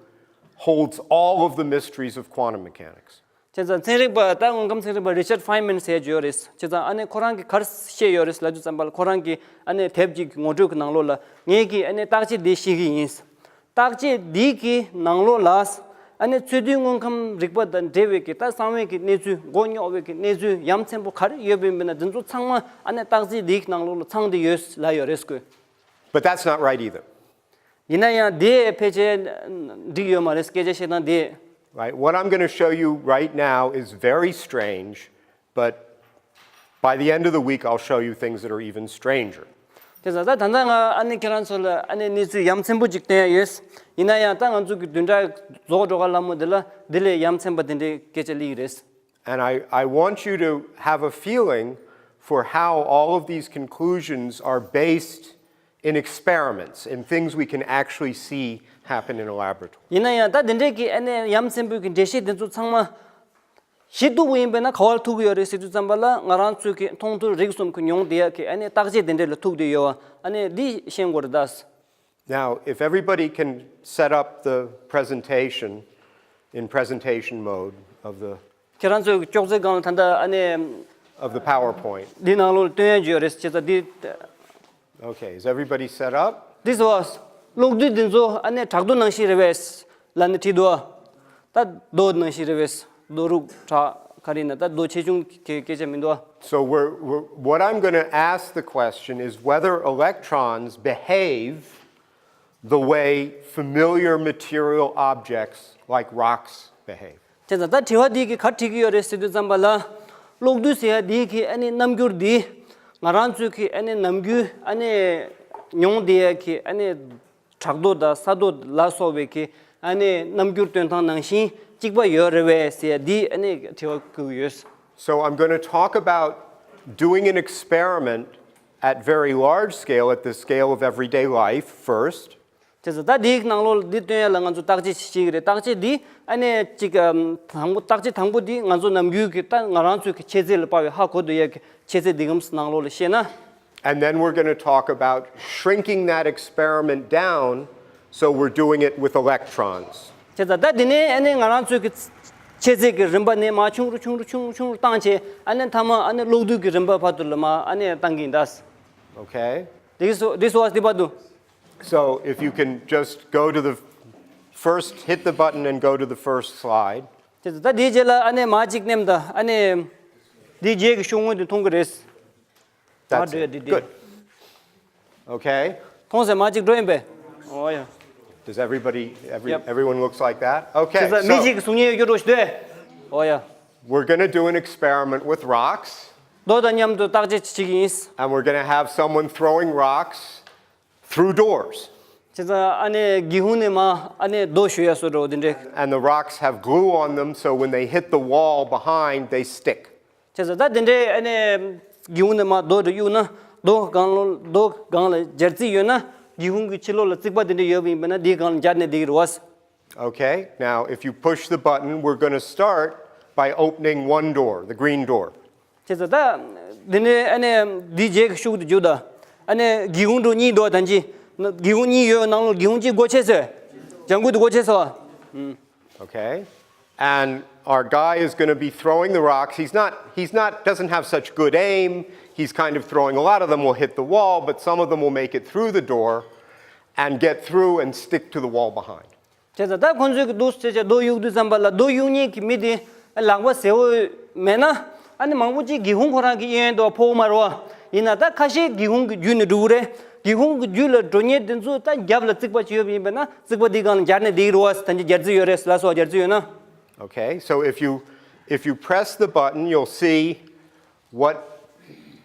holds all of the mysteries of quantum mechanics. བྱས་ཙང་ཚན་རིག་པ་ད་དངོས་ཁམས་ཚན་རིག་པ་Richard Feynman ཟེར་ཡ་ཅིག་ཡོད་རེད། བྱས་ཙང་ཨ་ནི་ཁོ་རང་གིས་ག་རེ་བཤད་ཡོད་རེད་ལབ་དུས་ཙམ་པ་ལ། ཁོ་རང་གིས་ཨ་ནི་དེབ་ཅིག་གི་ངོ་སྤྲོད་ཀྱི་ནང་ལོགས་ལ་ངས་ཀྱིས་ཨ་ནི་བརྟག་དཔྱད་འདི་ཤེས་ཀྱི་ཡིན། བརྟག་དཔྱད་འདི་གི་ནང་ལོགས་ལ་ཨ་ནི་འཚོལ་སྡུད་དངོས་ཁམས་རིག་པ་དང་འབྲེལ་བའི་གི་ད་གསང་བའི་གི་གནས་ཚུལ། མགོ་རྙོག་པའི་གི་གནས་ཚུལ་ཡ་མཚན་པོ་ག་རེ་ཡོད་པ་ཡིན་པས་ན། འདི་ཚོ་ཚང་མ་ཨ་ནི་བརྟག་དཔྱད་འདི་གི་ནང་ལོགས་ལ་ཚང་བསྡད་ཡོད་ལབ་ཡོད་རེད་ཀོ། But that's not right either. ཡིན་ན་ཡང་དེ་ཕལ་ཆེར་འགྲིག་ཡོད་མ་རེད། སྐད་ཆ་བཤད་སྟངས་དེ། Right? What I'm going to show you right now is very strange, but by the end of the week, I'll show you things that are even stranger. དེ་ཙང་ད་ད་ལྟ་ང་ཨ་ནི་ཁྱེད་རང་ཚོ་ལ་ཨ་ནི་གནས་ཚུལ་ཡ་མཚན་པོ་ཅིག་སྟོན་ཡ་ཡོད། ཡིན་ན་ཡང་ད་ང་ཚོ་གི་བདུན་ཕྲག་རྫོགས་འགྲོ་ག་ལ་མོ་དེ་ལ་འདི་ལས་ཡ་མཚན་པ་དེ་འདྲའི་སྐད་ཆ་སླེབས་ཀྱི་རེད། And I, I want you to have a feeling for how all of these conclusions are based in experiments, in things we can actually see happen in a laboratory. ཡིན་ན་ཡང་ད་འདི་འདྲའི་གི་ཨ་ནི་ཡ་མཚན་པོའི་གི་འགྲེལ་བཤད་འདི་ཚོ་ཚང་མ་ཞིབ་ཏུ་དབུ་ཡིན་པས་ན་ག་བར་ཐུག་གི་ཡོད་རེད་ཟེར་དུས་ཙམ་པ་ལ། ང་རང་ཚོས་གི་མཐོང་ཐོས་རིག་གསུམ་གི་མྱོང་བསྡད་ཡ་གི་ཨ་ནི་བརྟག་དཔྱད་འདི་འདྲ་ལ་ཐུག་བསྡད་ཡོད་པ། ཨ་ནི་འདི་ཤེས་དགོས་རེད་ད། Now, if everybody can set up the presentation in presentation mode of the ཁྱེད་རང་ཚོའི་ཅོག་ཙེ་སྒང་ལ་ད་ལྟ་ཨ་ནི་of the PowerPoint. འདི་ནང་ལོགས་ལ་སྟོན་ཡ་ཡོད་རེད། བྱས་ཙང་འདི། Okay, is everybody set up? འདི་ཟོ། གློག་རྡུལ་འདི་ཚོ་ཨ་ནི་བྲག་རྡོ་ནང་བཞིན་རེད་པས་ལབ་ནས་བྲིས་འདུག་ད་རྡོ་ནང་བཞིན་རེད་པས། རྡོ་རུག་བྲག་ག་རེ་ཡིན་ན་ད་རྡོ་ཆེ་ཆུང་གི་སྐད་ཆ་མི་འདུག So we're, we're, what I'm going to ask the question is whether electrons behave the way familiar material objects like rocks behave. དེ་ཙང་ད་དྲི་བ་འདི་གི་ག་རེ་དྲིས་ཀྱི་ཡོད་རེད་ཟེར་དུས་ཙམ་པ་ལ། གློག་རྡུལ་ཟེར་ཡ་འདི་གི་ཨ་ནི་རྣམ་འགྱུར་འདི་ང་རང་ཚོའི་གི་ཨ་ནི་ནམ་རྒྱུན་ཨ་ནི་མྱོང་བསྡད་ཡ་གི་ཨ་ནི་བྲག་རྡོ་དང་ས་རྡོ་ལ་སོགས་པའི་གི་ཨ་ནི་རྣམ་འགྱུར་སྟོན་སྟངས་ནང་བཞིན་གཅིག་པ་ཡོད་རེད་པས་ཟེར་ཡ་འདི་ཨ་ནི་དྲི་བ་བཀོད་ཀྱི་ཡོད། So I'm going to talk about doing an experiment at very large scale, at the scale of everyday life first. དེ་ཚོ་ད་འདིའི་ནང་ལོགས་ལ་འདི་སྟོན་ཡ་ལ་ང་ཚོ་བརྟག་དཔྱད་བྱེད་ཀྱི་རེད། བརྟག་དཔྱད་འདི་ཨ་ནི་གཅིག་ཨམ་དང་པོ། བརྟག་དཔྱད་དང་པོ་འདི་ང་ཚོ་ནམ་རྒྱུན་གྱི་ད་ང་རང་ཚོའི་གི་འཆད་རྩོད་ལ་དཔག་པའི་ཧ་གོ་འདོད་ཡ་གི་འཆད་རྩོད་འདི་གམ་ནང་ལོགས་ལ་བཤད་ན། And then we're going to talk about shrinking that experiment down, so we're doing it with electrons. དེ་ཚོ་ད་འདི་ནས་ཨ་ནི་ང་རང་ཚོའི་གི་འཆད་རྩོད་ཀྱི་རིམ་པ་ནས་མར་ཆུང་རུ་ཆུང་རུ་ཆུང་རུ་ཆུང་རུ་བཏང་བྱས། ཨ་ནི་མཐའ་མ་ཨ་ནི་གློག་རྡུལ་གྱི་རིམ་པ་བར་དུ་ལ་མར་ཨ་ནི་བཏང་གི་ཡིན་ད། Okay. This, this was the button. So if you can just go to the first, hit the button and go to the first slide. དེ་ཚོ་ད་འདིའི་རྗེས་ལ་ཨ་ནི་མར་གཅིག་མནན་ད། ཨ་ནི་འདིའི་རྗེས་ཀྱི་ཤོག་ངོས་འདི་མཐོང་གི་རེད། That's it. འགྲོ་ཡ་འདི་འདི། Good. Okay. མཐོང་ཟེར། མར་གཅིག་འགྲོ་ཡིན་པས། ཨོ་ཡ། Does everybody, every, Yep. everyone looks like that? Okay. དེ་ཚོ་མི་so གཅིག་གི་གཟུགས་བརྙན་ཡོད་རྒྱུ་འགྲོ་ཞིག་འདུག་ཨོ་ཡ། We're going to do an experiment with rocks. རྡོ་དང་མཉམ་དུ་བརྟག་དཔྱད་བྱེད་ཀྱི་ཡིན། And we're going to have someone throwing rocks through doors. བྱས་ཙང་ཨ་ནི་སྒེའུ་ཁུང་ནས་མར་ཨ་ནི་རྡོ་གཞུ་ཡ་བཟོ་འདྲ་བོ་དེ་འདྲས། And the rocks have glue on them, so when they hit the wall behind, they stick. བྱས་ཙང་ད་དེ་འདྲས་ཨ་ནི་སྒེའུ་ཁུང་ནས་མར་རྡོ་འདྲ་གཡུགས་ན། རྡོ་སྒང་ལོ་རྡོ་སྒང་ལ་སྦྱར་རྩི་ཡོད་ན། སྒེའུ་ཁུང་གི་ཕྱི་ལོགས་ལ་རྩིག་པ་དེ་འདྲས་ཡོད་པ་ཡིན་པ་ན། དེའི་སྒང་ལ་སྦྱར་ནས་བསྡད་ཀྱི་རེད་བ། Okay, now if you push the button, we're going to start by opening one door, the green door. བྱས་ཙང་ད་འདི་ནས་ཨ་ནི་འདིའི་རྗེས་ཀྱི་ཤུགས་དེ་རྒྱུག་ད། ཨ་ནི་སྒེའུ་ཁུང་འདྲ་བོ་གཉིས་འདུག་ད་ཅི་སྒེའུ་ཁུང་གཉིས་ཡོད་ནང་ལོགས་སྒེའུ་ཁུང་གཅིག་སྒོ་ཕྱེ་སོང་། ལྗང་གུ་དེ་སྒོ་ཕྱེ་སོང་། Okay. And our guy is going to be throwing the rocks. He's not, he's not, doesn't have such good aim. He's kind of throwing, a lot of them will hit the wall, but some of them will make it through the door and get through and stick to the wall behind. བྱས་ཙང་ད་ཁོང་ཚོས་ཀྱི་འདུག་སེ་བྱས་རྡོ་གཡུག་དུས་ཙམ་པ་ལ། རྡོ་གཡུག་མཁན་གྱི་མི་དེ་ལག་པ་གཟེར་པོ་མེད་ན། ཨ་ནི་མང་པོ་ཅིག་སྒེའུ་ཁུང་ཁོ་རང་གི་གཡས་གཡོན་དུ་ཕོག་གི་མ་རེད་བ། ཡིན་ན་ད་ཁ་ཤས་སྒེའུ་ཁུང་གི་བརྒྱུད་ནས་འགྲོ་གི་རེད། སྒེའུ་ཁུང་གི་བརྒྱུད་ལ་འགྲོ་མཁན་དེ་ཚོ་ད་རྒྱབ་ལ་རྩིག་པ་ཅིག་ཡོད་པ་ཡིན་པ་ན། རྩིག་པ་འདིའི་སྒང་ལ་སྦྱར་ནས་བསྡད་ཀྱི་རེད་བ། ད་ཅི་སྦྱར་རྩི་ཡོད་རེད། ལགས་སོ། སྦྱར་རྩི་ཡོད་ན། Okay, so if you, if you press the button, you'll see what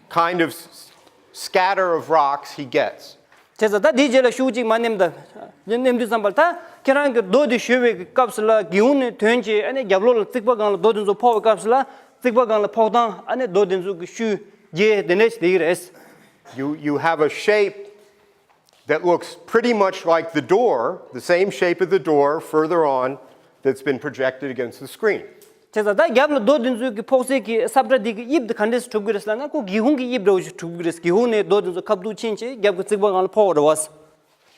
kind of s- scatter of rocks he gets. བྱས་ཙང་ད་འདིའི་རྗེས་ལ་ཤུགས་གཅིག་མར་མནན་ད། མནན་དུས་ཙམ་པ་ལ། ད་ཁྱེད་རང་གིས་རྡོ་འདི་གཞུ་བའི་སྐབས་སུ་ལ། སྒེའུ་ཁུང་ནས་ཐོན་བྱས་ཨ་ནི་རྒྱབ་ལོགས་ལ་རྩིག་པ་སྒང་ལ་རྡོ་དེ་ཚོ་ཕོག་པའི་སྐབས་སུ་ལ། རྩིག་པ་སྒང་ལ་ཕོག་སྟངས། ཨ་ནི་རྡོ་དེ་ཚོ་གི་ཤུགས་རྒྱས་དེ་འདྲས་ཞིག་བསྡད་ཀྱི་རེད། You, you have a shape that looks pretty much like the door, the same shape of the door further on that's been projected against the screen. བྱས་ཙང་ད་རྒྱབ་ལ་རྡོ་འདི་ཚོའི་གི་ཕོག་སའི་གི་སྲབ་འདྲ་འདི་གི་དབྱིབས་དེ་ག་འདྲས་སེ་གྲུབ་ཀྱི་རེད་ཟེར་ན། ཁོ་སྒེའུ་ཁུང་གི་དབྱིབས་འདྲ་བོ་ཞིག་གྲུབ་ཀྱི་རེད། སྒེའུ་ཁུང་ནས་རྡོ་འདི་ཚོ་ཁ་བསྡུ་ཕྱིན་བྱས་རྒྱབ་ཀྱི་རྩིག་པ་སྒང་ལ་ཕོག་རེད་བ།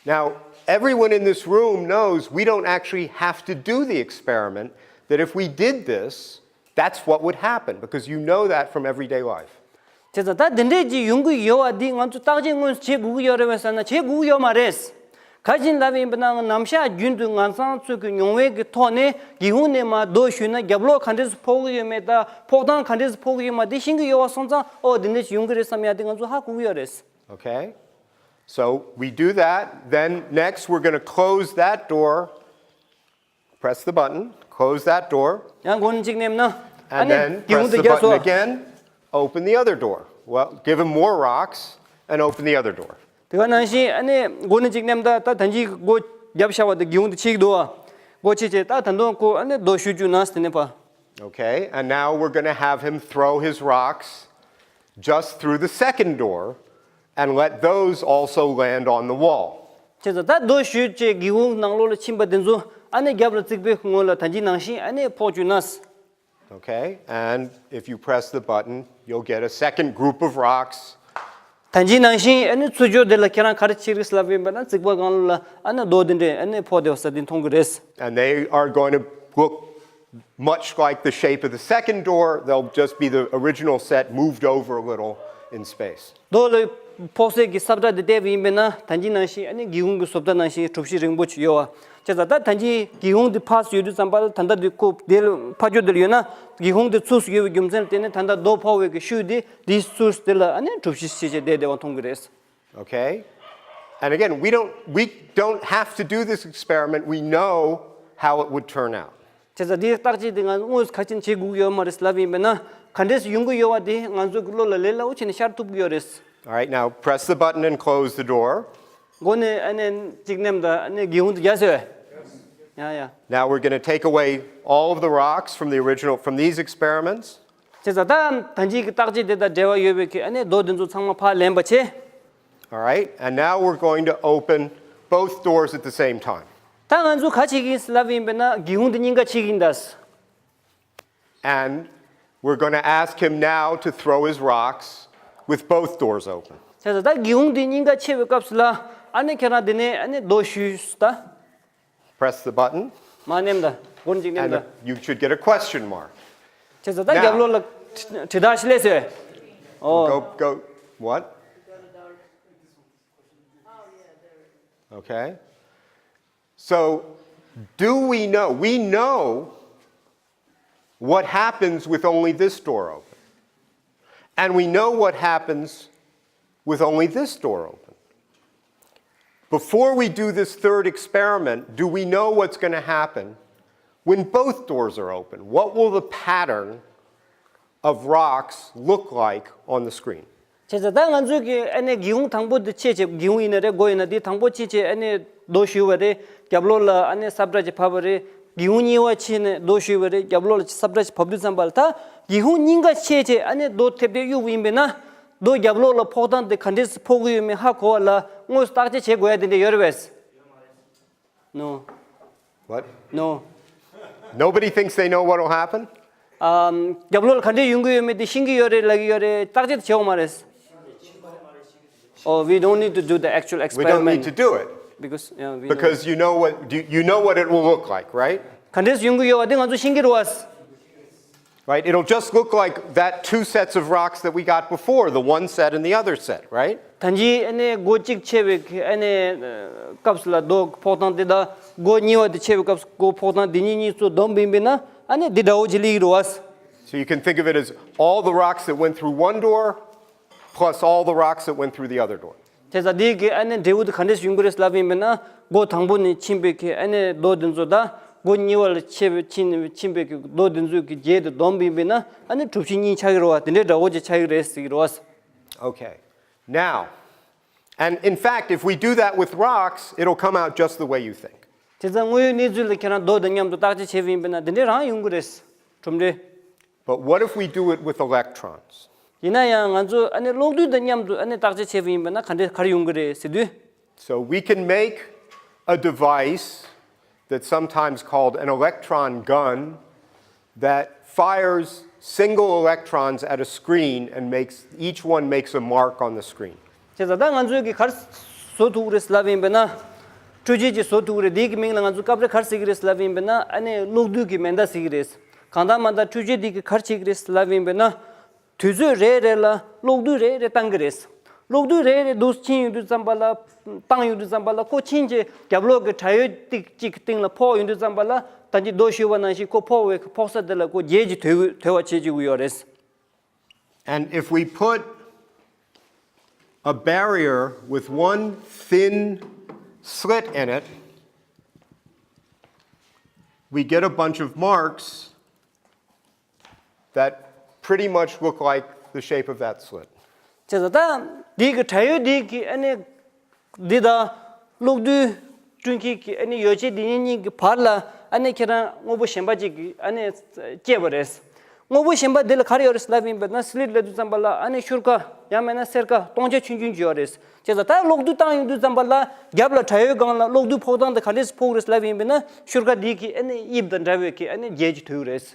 Now, everyone in this room knows we don't actually have to do the experiment, that if we did this, that's what would happen, because you know that from everyday life. བྱས་ཙང་ད་འདི་འདྲས་ཅིག་ཡོང་གི་ཡོད་པ་འདི་ང་ཚོ་བརྟག་དཔྱད་དངོས་སུ་བྱེད་དགོས་ཀྱི་ཡོད་རེད་པས་ཟེར་ན། བྱེད་དགོས་ཀྱི་ཡོད་མ་རེད། ག་རེ་ཡིན་ལབ་པ་ཡིན་པ་ན། ནམ་ཞག་རྒྱུན་དུ་ང་ཚོ་ཚོའི་གི་མྱོང་བའི་གི་ཐོག་ནས་སྒེའུ་ཁུང་ནས་མར་རྡོ་གཞུས་ན་རྒྱབ་ལོགས་ག་འདྲས་སེ་ཕོག་གི་ཡོད་མེད་དང་། ཕོག་སྟངས་ག་འདྲས་སེ་ཕོག་གི་ཡོད་མེད་དེ་ཤེས་ཀྱི་ཡོད་པ་སོང་ཙང་། ཨོ་འདི་འདྲས་ཅིག་ཡོང་གི་རེད་བསམ་ཡ་དེ་ང་ཚོ་ཧ་གོ་གི་ཡོད་རེད། Okay? So we do that. Then next we're going to close that door. Press the button, close that door, ཡང་སྒོ་ནས་གཅིག་མནན་ན། ཨ་and ནི་then སྒེའུ་ཁུང་press དེ་the རྒྱབ་button སོང་། Again, open the other door. Well, give him more rocks and open the other door. དེ་ག་ནང་བཞིན་ཨ་ནི་སྒོ་ནས་གཅིག་མནན་ད། ད་ད་ཅི་སྒོ་རྒྱབ་བཞག་པ་དེ་སྒེའུ་ཁུང་དེ་ཕྱེ་གི་འདུག་བ། སྒོ་ཕྱེ་བྱས་ད་ད་དུང་ཁོ་ཨ་ནི་རྡོ་གཞུ་བཅུག་ན་ཟེར་ནས་པ། Okay, and now we're going to have him throw his rocks just through the second door and let those also land on the wall. བྱས་ཙང་ད་རྡོ་གཞུས་བྱས་སྒེའུ་ཁུང་ནང་ལོགས་ལ་ཕྱིན་པ་དེ་ཚོ་ཨ་ནི་རྒྱབ་ལ་རྩིག་པའི་ངོས་ལ་ད་གིན་ནང་བཞིན་ཨ་ནི་ཕོག་བཅུག་ན། Okay, and if you press the button, you'll get a second group of rocks. ད་གིན་ནང་བཞིན་ཨ་ནི་ཚུར་ཕྱོགས་དེ་ལ་ཁྱེད་རང་ག་རེ་བྱེད་ཀྱི་རེད་ལབ་ཡིན་པ་ན་རྩིག་པ་སྒང་ལ་ཨ་ནི་རྡོ་དེ་འདྲས་ཨ་ནི་ཕོག་བསྡད་པ་ས་དེ་མཐོང་གི་རེད། And they are going to look much like the shape of the second door. They'll just be the original set moved over a little in space. རྡོ་ལ་ཕོག་སའི་གི་ས་བཀྲ་དེ་བལྟས་པ་ཡིན་པས་ན་ད་གིན་ནང་བཞིན་ཨ་ནི་སྒེའུ་ཁུང་གི་བཟོ་ལྟ་ནང་བཞིན་གྲུ་བཞི་རིང་པོ་ཅིག་ཡོད་པ། བྱས་ཙང་ད་ད་གིན་སྒེའུ་ཁུང་དེ་ཕར་ཡོད་དུས་ཙམ་པ་ལ་ད་ལྟ་དེ་ཁོ་དེ་ལ་ཕར་ཕྱོགས་དེ་ལ་ཡོད་ན་སྒེའུ་ཁུང་དེ་ཚུགས་སུ་ཡོད་པའི་རྒྱུ་མཚན་ལ་བརྟེན་ནས་ད་ལྟ་རྡོ་ཕོག་པའི་གི་ཤུལ་དེ་དེའི་ཚུར་དེ་ལ་ཨ་ནི་གྲུ་བཞི་ཕྱེད་ཅིག་བསྡད་བསྡད་པ་མཐོང་གི་རེད། Okay? And again, we don't, we don't have to do this experiment. We know how it would turn out. བྱས་ཙང་འདིའི་བརྟག་དཔྱད་འདི་ང་དངོས་སུ་ག་ཅིན་བྱེད་དགོས་ཀྱི་ཡོད་མ་རེད་ལབ་ཡིན་པས་ན་ག་འདྲས་སེ་ཡོང་གི་ཡོད་པ་དེ་ང་ཚོ་གི་བློ་ལ་ལས་སླ་པོ་བྱས་ནས་ཤར་ཐུབ་ཀྱི་ཡོད་རེད། All right, now press the button and close the door. སྒོ་ནས་ཨ་ནི་གཅིག་མནན་དང་ཨ་ནི་སྒེའུ་ཁུང་དེ་རྒྱག་ཟེར། ཡ་ཡ། Now we're going to take away all of the rocks from the original, from these experiments. བྱས་ཙང་ད་ད་གིན་གྱི་བརྟག་དཔྱད་དེ་དང་འབྲེལ་བ་ཡོད་པའི་གི་ཨ་ནི་རྡོ་དེ་ཚོ་ཚང་མ་ཕར་ལེན་པ་བྱས། All right, and now we're going to open both doors at the same time. ད་ང་ཚོ་ག་བྱེད་ཀྱི་ཡིན་ལབ་ཡིན་པས་ན་སྒེའུ་ཁུང་དེ་གཉིས་ཀ་ཕྱེ་གི་ཡིན་ད། And we're going to ask him now to throw his rocks with both doors open. བྱས་ཙང་ད་སྒེའུ་ཁུང་དེ་གཉིས་ཀ་ཕྱེ་བའི་སྐབས་སུ་ལ་ཨ་ནི་ཁྱེད་རང་དེ་ནས་ཨ་ནི་རྡོ་གཞུས་ད། Press the button མར་མནན་ད། སྒོར་གཅིག་མནན་and ད། You should get a question mark. བྱས་ཙང་ད་རྒྱབ་ལོགས་ལ་དྲི་དྲི་རྟགས་ཤིག་སླེབས་སོང་། ཨོ། Go, go, what? Okay. So, do we know? We know what happens with only this door open. And we know what happens with only this door open. Before we do this third experiment, do we know what's going to happen when both doors are open? What will the pattern of rocks look like on the screen? བྱས་ཙང་ད་ང་ཚོས་ཀྱི་ཨ་ནི་སྒེའུ་ཁུང་དང་པོ་འདི་ཕྱེ་བྱས་སྒེའུ་ཁུང་ཡིན་ན་རེད་སྒོ་ཡིན་ན་འདི་དང་པོ་ཕྱེ་བྱས་ཨ་ནི་རྡོ་གཞུས་པ་རེད། རྒྱབ་ལོགས་ལ་ཨ་ནི་ས་བཀྲ་ཅིག་ཕབ་པ་རེད། སྒེའུ་ཁུང་གཉིས་པ་ཕྱེ་ནས་རྡོ་གཞུས་པ་རེད། རྒྱབ་ལོགས་ལ་ས་བཀྲ་ཅིག་ཕབ་དུས་ཙམ་པ་ལ་ད་སྒེའུ་ཁུང་གཉིས་ཀ་ཕྱེ་བྱས་ཨ་ནི་རྡོ་ཐེབས་ཐེབས་གཡུག་པ་ཡིན་པས་ན་རྡོ་རྒྱབ་ལོགས་ལ་ཕོག་སྟངས་དེ་ག་འདྲས་སེ་ཕོག་གི་ཡོད་མེད་ཧ་གོ་བ་ལ་དངོས་སུ་བརྟག་དཔྱད་བྱེད་དགོས་ཡ་དེ་འདྲ་ཡོད་རེད་པས། No. What? No. Nobody thinks they know what will happen? ཨམ། རྒྱབ་ལོགས་ལ་ག་འདྲས་ཡོང་གི་ཡོད་མེད་དེ་ཤེས་ཀྱི་ཡོད་རེད་ལབ་ཀྱི་ཡོད་རེད། བརྟག་དཔྱད་བྱེད་འོང་མ་རེད། Oh, we don't need to do the actual experiment. We don't need to do it. Because, yeah, we know. Because you know what, you, you know what it will look like, right? ག་འདྲས་ཡོང་གི་ཡོད་པ་དེ་ང་ཚོ་ཤེས་ཀྱི་རེད་བ། Right? It'll just look like that two sets of rocks that we got before, the one set and the other set, right? ད་གིན་ཨ་ནི་སྒོ་གཅིག་ཕྱེ་བའི་ཨ་ནི་སྐབས་སུ་ལ་རྡོ་ཕོག་སྟངས་དེ་དང་སྒོ་གཉིས་པ་དེ་ཕྱེ་བའི་སྐབས་སུ་སྒོ་ཕོག་སྟངས་དེ་གཉིས་གཉིས་ཚོ་བསྡོམས་པ་ཡིན་པས་ན་ཨ་ནི་འདི་འདྲ་བོ་ཅིག་སླེབས་ཀྱི་རེད་བ། So you can think of it as all the rocks that went through one door plus all the rocks that went through the other door. དེ་ཙང་འདི་གི་ཨ་ནི་འབྲས་བུ་དེ་ག་འདྲས་ཡོང་གི་རེད་ལབ་ཡིན་པས་ན་སྒོ་དང་པོ་ནས་ཕྱིན་པའི་གི་ཨ་ནི་རྡོ་དེ་ཚོ་དང་སྒོ་གཉིས་པ་ལ་ཕྱེ་བའི་ཕྱིན་ཕྱིན་པའི་གི་རྡོ་དེ་ཚོའི་གི་རྒྱན་དེ་བསྡོམས་པ་ཡིན་པས་ན་ཨ་ནི་གྲུ་བཞི་གཉིས་ཆགས་ཀྱི་རེད་བ། དེ་འདྲའི་འདྲ་བོ་ཅིག་ཆགས་ཀྱི་རེད་ཟེར་གྱི་རེད་བ། Okay. Now, and in fact, if we do that with rocks, it'll come out just the way you think. དེ་ཙང་དངོས་ཡོད་གནས་ཚུལ་ལ་ཁྱེད་རང་རྡོ་དང་མཉམ་དུ་བརྟག་དཔྱད་བྱས་པ་ཡིན་པས་ན་དེ་འདྲས་རང་ཡོང་གི་རེད། གྲུབ་འབྲས། But what if we do it with electrons? ཡིན་ན་ཡང་ང་ཚོ་ཨ་ནི་གློག་རྡུལ་དང་མཉམ་དུ་ཨ་ནི་བརྟག་དཔྱད་བྱས་པ་ཡིན་པས་ན་ག་འདྲས་ག་རེ་ཡོང་གི་རེད་ཟེར་དུས། So we can make a device that's sometimes called an electron gun that fires single electrons at a screen and makes, each one makes a mark on the screen. བྱས་ཙང་ད་ང་ཚོས་ཀྱི་ག་རེ་བཟོ་ཐུབ་ཀྱི་རེད་ལབ་ཡིན་པས་ན། འཕྲུལ་ཆས་ཅིག་བཟོ་ཐུབ་ཀྱི་རེད། དེའི་གི་མིང་ལ་ང་ཚོས་སྐབས་རེ་ག་རེ་ཟེར་གྱི་རེད་ལབ་ཡིན་པས་ན་ཨ་ནི་གློག་རྡུལ་གྱི་མེ་མདའ་ཟེར་གྱི་རེད། གང་ལྟར་མ་ལྟར་འཕྲུལ་ཆས་འདི་གིས་ག་རེ་བྱེད་ཀྱི་རེད་ལབ་ཡིན་པས་ན། དུས་ཚོད་རེ་རེ་ལ་གློག་རྡུལ་རེ་རེ་བཏང་གི་རེད། གློག་རྡུལ་རེ་རེ་འདུག་ཕྱིན་ཡོང་དུས་ཙམ་པ་ལ། བཏང་ཡོང་དུས་ཙམ་པ་ལ་ཁོ་ཕྱིན་བྱས་རྒྱབ་ལོགས་ཀྱི་བྲག་ཡོལ་ཏིག་གཅིག་གི་སྟེང་ལ་ཕོག་ཡོང་དུས་ཙམ་པ་ལ་ད་ཅི་རྡོ་གཞུས་པ་ནང་བཞིན་ཁོ་ཕོག་པའི་ཕོག་ས་དེ་ལ་ཁོ་རྒྱན་གྱིས་དོད་དོད་པ་བྱེད་བཅུག་གི་ཡོད་རེད། And if we put a barrier with one thin slit in it, we get a bunch of marks that pretty much look like the shape of that slit. བྱས་ཙང་ད་འདི་གི་བྲག་ཡོལ་འདི་གི་ཨ་ནི་འདི་དང་གློག་རྡུལ་སྤྲོད་མཁན་གྱི་ཨ་ནི་ཡོ་བྱད་འདི་གཉིས་གཉིས་ཀྱི་བར་ལ་ ཨ་ནི་ཁྱེད་རང་དངོས་པོ་གཞན་པ་ཅིག་གིས་ཨ་ནི་སྐྱེས་པ་རེད། དངོས་པོ་གཞན་པ་འདི་ལ་ག་རེ་ཡོད་རེད་ལབ་ཡིན་པ་ན་སི་ལིད་ལབ་དུས་ཙམ་པ་ལ་ཨ་ནི་ཤུར་ཀ་ཡང་མིན་ན་སེར་ཀ་སྟོང་ཆ་ཆུང་ཆུང་ཅིག་ཡོད་རེད། བྱས་ཙང་ད་གློག་རྡུལ་བཏང་ཡོང་དུས་ཙམ་པ་ལ་རྒྱབ་ལ་དྲ་ཡོལ་སྒང་ལ་གློག་རྡུལ་ཕོག་སྟངས་དེ་ག་འདྲས་ཕོག་རེད་ལབ་ཡིན་པ་ན་ཤུར་ཀ་འདི་གི་ཨ་ནི་དབྱིབས་དང་འདྲ་བའི་གི་ཨ་ནི་རྒྱན་ཅིག་ཐོན་རེད།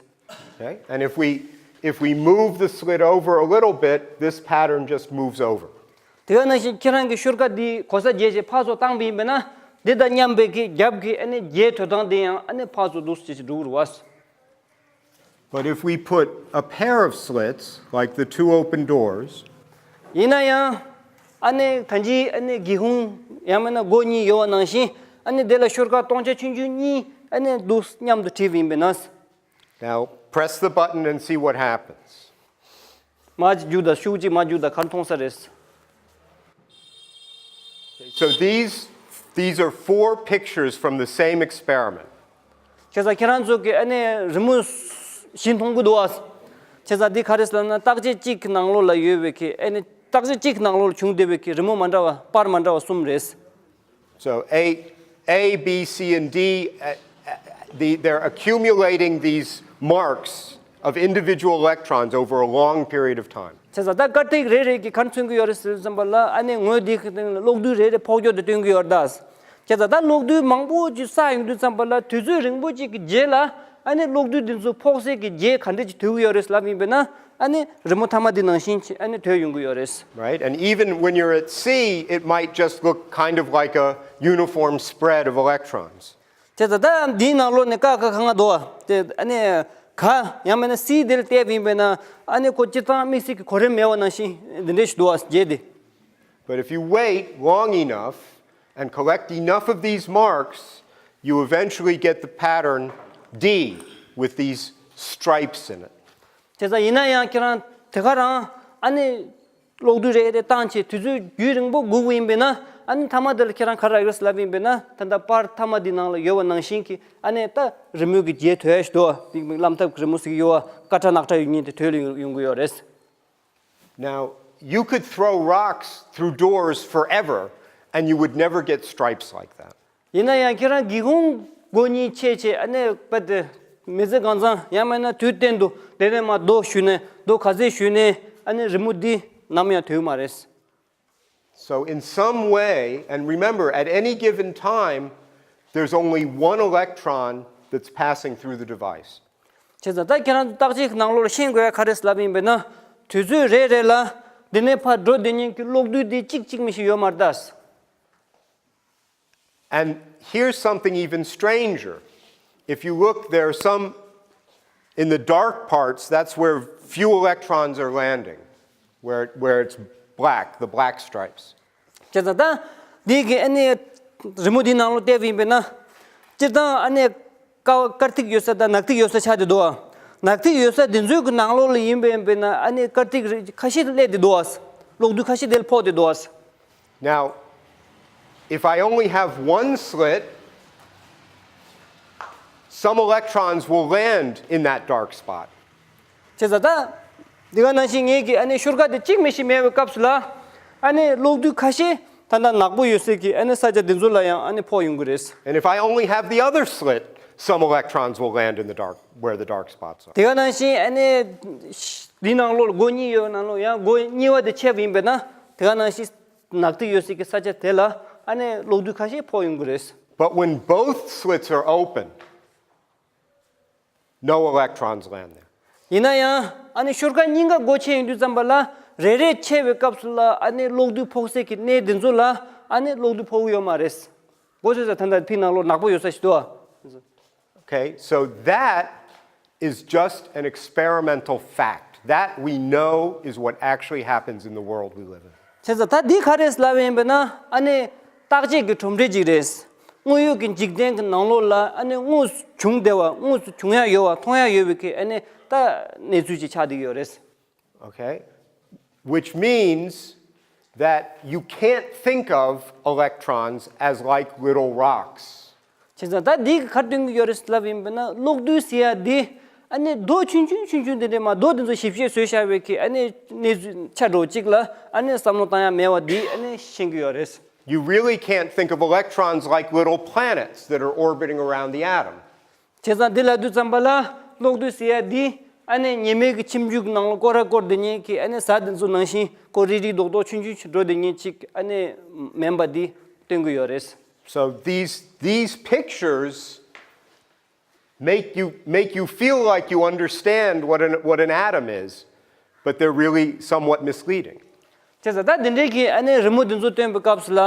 Okay? And if we if we move the slit over a little bit, this pattern just moves over. དེ་ག་ནང་བཞིན་ཁྱེད་རང་གི་ཤུར་ཀ་འདི་གོ་ས་བརྗེས་བྱས་ཕར་ཚུར་བཏང་པ་ཡིན་པས་ན་འདི་དང་མཉམ་པའི་གི་རྒྱབ་ཀྱི་ཨ་ནི་རྒྱན་ཐོན་སྟངས་འདི་ཡང་ཨ་ནི་ཕར་ཚུར་འདུག་སེ་བྱས་བྱས་འགྲོ་གི་རེད་བ། But if we put a pair of slits, like the two open doors, ཡིན་ན་ཡང་ཨ་ནི་ད་ཅི་ཨ་ནི་སྒེའུ་ཁུང་ཡང་མིན་ན་སྒོ་གཉིས་ཡོད་པ་ནང་བཞིན་ཨ་ནི་དེ་ལ་ཤུར་ཀ་སྟོང་ཆ་ཆུང་ཆུང་གཉིས་ཨ་ནི་འདུག་མཉམ་དུ་བྲིས་པ་ཡིན་པས་ན། Now press the button and see what happens. མར་ཅིག་རྒྱུགས་དང་ཤུགས་ཅིག་མར་རྒྱུགས་དང་ག་རེ་མཐོང་ས་རེད། So these these are four pictures from the same experiment. བྱས་ཙང་ཁྱེད་རང་ཚོ་གི་ཨ་ནི་རི་མོ་བཞི་མཐོང་གི་འདུག་ཨ། བྱས་ཙང་འདི་ག་རེ་ཟེར་ན་བརྟག་དཔྱད་གཅིག་གི་ནང་ལོགས་ལ་ཡོད་པའི་གི་ཨ་ནི་བརྟག་དཔྱད་གཅིག་གི་ནང་ལོགས་ལ་བྱུང་བསྡད་པའི་གི་རི་མོ་མ་འདྲ་བ་པར་མ་འདྲ་བ་གསུམ་རེད། So A, A, B, C, and D, uh, uh, the, they're accumulating these marks of individual electrons over a long period of time. བྱས་ཙང་ད་དཀར་ཐིག་རེ་རེ་གིས་ག་རེ་མཚོན་གྱི་ཡོད་རེད་ཟེར་ཙམ་པ་ལ་ཨ་ནི་ངོས་འདི་གི་སྟེང་ལ་གློག་རྡུལ་རེ་རེ་ཕོག་རྒྱུ་དེ་སྟོན་གྱི་ཡོད་རེད་ད། བྱས་ཙང་ད་གློག་རྡུལ་མང་པོ་ཅིག་བསགས་ཡོང་དུས་ཙམ་པ་ལ་དུས་ཚོད་རིང་པོ་ཅིག་གི་རྗེས་ལ་ཨ་ནི་གློག་རྡུལ་འདི་ཚོ་ཕོག་སའི་གི་རྗེས་ག་འདྲ་ཅིག་དོད་ཀྱི་ཡོད་རེད་ལབ་ཡིན་པས་ན་ཨ་ནི་རི་མོ་མཐའ་མ་འདི་ནང་བཞིན་ཅིག་ཨ་ནི་དོད་ཡོང་གི་ཡོད་རེད། Right? And even when you're at sea, it might just look kind of like a uniform spread of electrons. དེ་ད་ལྟ་འདིའི་ནང་ལོགས་ནས་ཀ་ཁ་ག་ང་འདུག་བ། དེ་ཨ་ནི་ག་ཡང་མིན་ན་སི་དེ་ལ་བལྟས་པ་ཡིན་པས་ན་ཨ་ནི་ཁོ་སྤྱིར་བཏང་དམིགས་བསལ་གྱི་གོ་རིམ་མེད་པ་ནང་བཞིན་འདི་འདྲས་ཞིག་འདུག་བ་རྗེས་དེ། But if you wait long enough and collect enough of these marks, you eventually get the pattern D with these stripes in it. བྱས་ཙང་ཡིན་ན་ཡང་ཁྱེད་རང་དེ་ག་རང་ཨ་ནི་གློག་རྡུལ་རེ་རེ་བཏང་བྱས་དུས་ཚོད་རྒྱུན་རིང་པོ་སྒུག་པ་ཡིན་པས་ན་ཨ་ནི་མཐའ་མ་དེ་ལ་ཁྱེད་རང་ག་རེ་རག་གི་རེད་ལབ་ཡིན་པས་ན་ད་ལྟ་པར་མཐའ་མ་འདི་ནང་ལ་ཡོད་པ་ནང་བཞིན་གྱི་ཨ་ནི་ད་རི་མོ་གི་རྗེས་དོད་ཞིག་འདུག་བ། འདི་ལམ་ཐབས་ཀྱི་རི་མོ་ཟེར་གྱི་ཡོད་བ། ཀ་ཁྲ་ནག་ཁྲ་ཡོད་མཁན་དེ་དོད་ལ་ཡོང་ཡོང་གི་ཡོད་རེད། Now, you could throw rocks through doors forever and you would never get stripes like that. ཡིན་ན་ཡང་ཁྱེད་རང་སྒེའུ་ཁུང་སྒོ་གཉིས་ཕྱེ་བྱས་ཨ་ནི་པ་དེ་མི་ཚེ་གང་ཚང་ཡང་མིན་ན་དུས་གཏན་དུ་དེ་ནས་མར་རྡོ་གཞུས་ནས་རྡོ་ག་ཚད་གཞུས་ནས་ཨ་ནི་རི་མོ་འདི་ནམ་ཡང་དོད་མ་རེད། So, in some way, and remember, at any given time, there's only one electron that's passing through the device. བྱས་ཙང་ད་ཁྱེད་རང་བརྟག་དཔྱད་ཀྱི་ནང་ལོགས་ལ་ཤེས་དགོས་ཡ་ག་རེ་ལབ་ཡིན་པས་ན་དུས་ཚོད་རེ་རེ་ལ་འདི་ནས་ཕར་འགྲོ་བསྡད་མཁན་གྱི་གློག་རྡུལ་འདི་གཅིག་གཅིག་མི་ཞིག་ཡོད་མ་རེད་ད། And here's something even stranger. If you look, there are some in the dark parts, that's where few electrons are landing, where, where it's black, the black stripes. བྱས་ཙང་ད་འདི་གི་ཨ་ནི་རི་མོ་འདི་ནང་ལོགས་བལྟས་པ་ཡིན་པས་ན་སྤྱིར་བཏང་ཨ་ནི་དཀར་དཀར་ཐིག་ཡོད་ས་དང་ནག་ཐིག་ཡོད་ས་ཆགས་བསྡད་འདུག་བ། ནག་ཐིག་ཡོད་ས་འདི་ཚོའི་གི་ནང་ལོགས་ལ་ཡིན་པས་ཡིན་པས་ན་ཨ་ནི་དཀར་ཐིག་རེ་ཁ་ཤས་སླེབས་བསྡད་འདུག་བ། གློག་རྡུལ་ཁ་ཤས་དེ་ལ་ཕོག་བསྡད་འདུག་བ། Now, if I only have one slit, some electrons will land in that dark spot. བྱས་ཙང་ད་འདི་ག་ནང་བཞིན་ངེད་ཀྱི་ཨ་ནི་ཤུར་ཀ་དེ་གཅིག་མི་ཤེས་མེད་པའི་སྐབས་སུ་ལ་ཨ་ནི་གློག་རྡུལ་ཁ་ཤས་ད་ལྟ་ནག་པོ་ཡོད་སའི་གི་ཨ་ནི་ས་ཆ་འདི་ཚོ་ལ་ཡང་ཨ་ནི་ཕོག་ཡོང་གི་རེད། And if I only have the other slit, some electrons will land in the dark, where the dark spots are. དེ་ག་ནང་བཞིན་ཨ་ནི་འདི་ནང་ལོགས་ལ་སྒོ་གཉིས་ཡོད་ནང་ལོགས་ཡང་སྒོ་གཉིས་པ་དེ་ཕྱེ་བ་ཡིན་པས་ན་དེ་ག་ནང་བཞིན་ནག་ཐིག་ཡོད་སའི་གི་ས་ཆ་དེ་ལ་ཨ་ནི་གློག་རྡུལ་ཁ་ཤས་ཕོག་ཡོང་གི་རེད། But when both slits are open, no electrons land there. ཡིན་ན་ཡང་ཨ་ནི་ཤུར་ཀ་གཉིས་ཀ་སྒོ་ཕྱེ་ཡོང་དུས་ཙམ་པ་ལ་རེ་རེ་ཕྱེ་བའི་སྐབས་སུ་ལ་ཨ་ནི་གློག་རྡུལ་ཕོག་སའི་གི་གནས་འདི་ཚོ་ལ་ཨ་ནི་གློག་རྡུལ་ཕོག་གི་ཡོད་མ་རེད། སྒོ་ཕྱེ་ས་ད་ལྟ་ཕི་ནང་ལོགས་ནག་པོ་ཡོད་ས་ཞིག་འདུག་ཨ། Okay, so that is just an experimental fact that we know is what actually happens in the world we live in. བྱས་ཙང་ད་འདི་ག་རེ་ལབ་ཡིན་པས་ན་ཨ་ནི་བརྟག་དཔྱད་ཀྱི་གྲུབ་འབྲས་ཅིག་རེད། དངོས་ཡོད་ཀྱི་འཇིག་རྟེན་གྱི་ནང་ལོགས་ལ་ཨ་ནི་དངོས་སུ་བྱུང་བསྡད་པ་དངོས་སུ་བྱུང་ཡ་ཡོད་པ་མཐོང་ཡ་ཡོད་པའི་གི་ཨ་ནི་ད་གནས་ཚུལ་ཅིག་ཆགས་བསྡད་ཀྱི་ཡོད་རེད། Okay? Which means that you can't think of electrons as like little rocks. བྱས་ཙང་ད་འདི་གི་ག་རེ་སྟོན་གྱི་ཡོད་རེད་ལབ་ཡིན་པས་ན་གློག་རྡུལ་ཟེར་ཡ་འདི་ཨ་ནི་རྡོ་ཆུང་ཆུང་ཆུང་ཆུང་འདི་འདྲས་མ་རྡོ་འདི་ཚོ་ཞིབ་ཞིབ་བཟོས་བཞག་པའི་གི་ཨ་ནི་གནས་ཚུལ་ཆ་འདྲ་གཅིག་ལ་ཨ་ནི་བསམ་བློ་བཏང་ཡ་མེད་པ་འདི་ཨ་ནི་ཤེས་ཀྱི་ཡོད་རེད། You really can't think of electrons like little planets that are orbiting around the atom. བྱས་ཙང་འདི་ལབ་དུས་ཙམ་པ་ལ་གློག་རྡུལ་ཟེར་ཡ་འདི་ཨ་ནི་ཉི་མའི་གི་ཁྱིམ་རྒྱུད་ཀྱི་ནང་ལ་སྐོར་ར་སྐོར་བསྡད་མཁན་གྱི་ཨ་ནི་གཟའ་དེ་ཚོ་ནང་བཞིན་ཁོ་རིག་རིག་རྡོག་རྡོག་ཆུང་ཆུང་ཞིག་འགྲོ་བསྡད་མཁན་ཅིག་ཨ་ནི་མིན་པ་འདི་སྟོན་གྱི་ཡོད་རེད། So these, these pictures make you, make you feel like you understand what an, what an atom is, but they're really somewhat misleading. བྱས་ཙང་ད་འདི་འདྲའི་གི་ཨ་ནི་རི་མོ་འདི་ཚོ་སྟོན་པའི་སྐབས་སུ་ལ་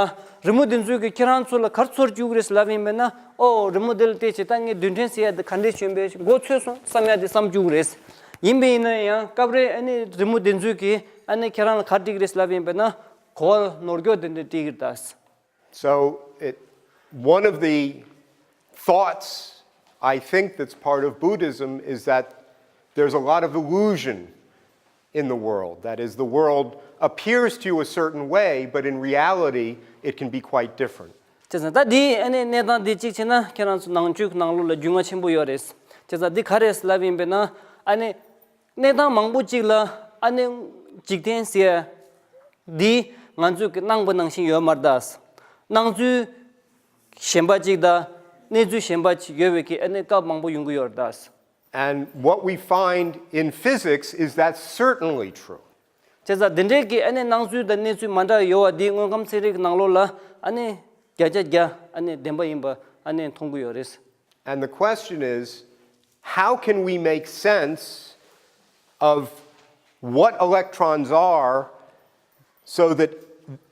རི་མོ་འདི་ཚོས་གི་ཁྱེད་རང་ཚོ་ལ་ག་རེ་ཚོར་བཅུག་རེད་ལབ་ཡིན་པས་ན། ཨོ་རི་མོ་འདི་ལ་བལྟས་བྱས་ད་ངས་རྡུལ་ཕྲན་ཟེར་ཡ་འདི་ག་འདྲས་བྱུང་བས་མགོ་ཚོས་སོང་བསམ་ཡ་འདི་བསམ་བཅུག་རེད། ཡིན་པས་ཡིན་ན་ཡང་སྐབས་རེ་ཨ་ནི་རི་མོ་འདི་ཚོས་གི་ཨ་ནི་ཁྱེད་རང་ལ་ག་རེ་སྤྲད་ཀྱི་རེད་ལབ་ཡིན་པས་ན་གོ་བ་ནོར་སྐྱོ་འདི་འདྲས་སྤྲད་ཀྱི་རེད་ད། So, it, one of the thoughts I think that's part of Buddhism is that there's a lot of illusion in the world. That is, the world appears to you a certain way, but in reality, it can be quite different. བྱས་ཙང་ད་འདི་ཨ་ནི་གནས་སྟངས་འདི་གཅིག་བྱས་ན་ཁྱེད་རང་ཚོ་ནང་ཆོས་ཀྱི་ནང་ལོགས་ལ་རྒྱུས་མངའ་ཆེན་པོ་ཡོད་རེད། བྱས་ཙང་འདི་ག་རེད་ལབ་ཡིན་པས་ན་ཨ་ནི། གནས་སྟངས་མང་པོ་ཅིག་ལ་ཨ་ནི་འཇིག་རྟེན་ཟེར་ཡ་འདི་ང་ཚོས་ཀྱི་སྣང་བ་ནང་བཞིན་ཡོད་མ་རེད་ད། སྣང་ཚུལ་གཞན་པ་ཅིག་དང་གནས་ཚུལ་གཞན་པ་ཅིག་ཡོད་པའི་གི་ཨ་ནི་སྐབས་མང་པོ་ཡོང་གི་ཡོད་རེད་ད། And what we find in physics is that's certainly true. བྱས་ཙང་འདི་འདྲའི་གི་ཨ་ནི་སྣང་ཚུལ་དང་གནས་ཚུལ་མ་འདྲ་ཡོད་པ་འདི་དངོས་ཁམས་ཚན་རིག་གི་ནང་ལོགས་ལ་ཨ་ནི་བརྒྱ་ཆ་བརྒྱ་ཨ་ནི་བདེན་པ་ཡིན་པ་ཨ་ནི་མཐོང་གི་ཡོད་རེད། And the question is, how can we make sense of what electrons are so that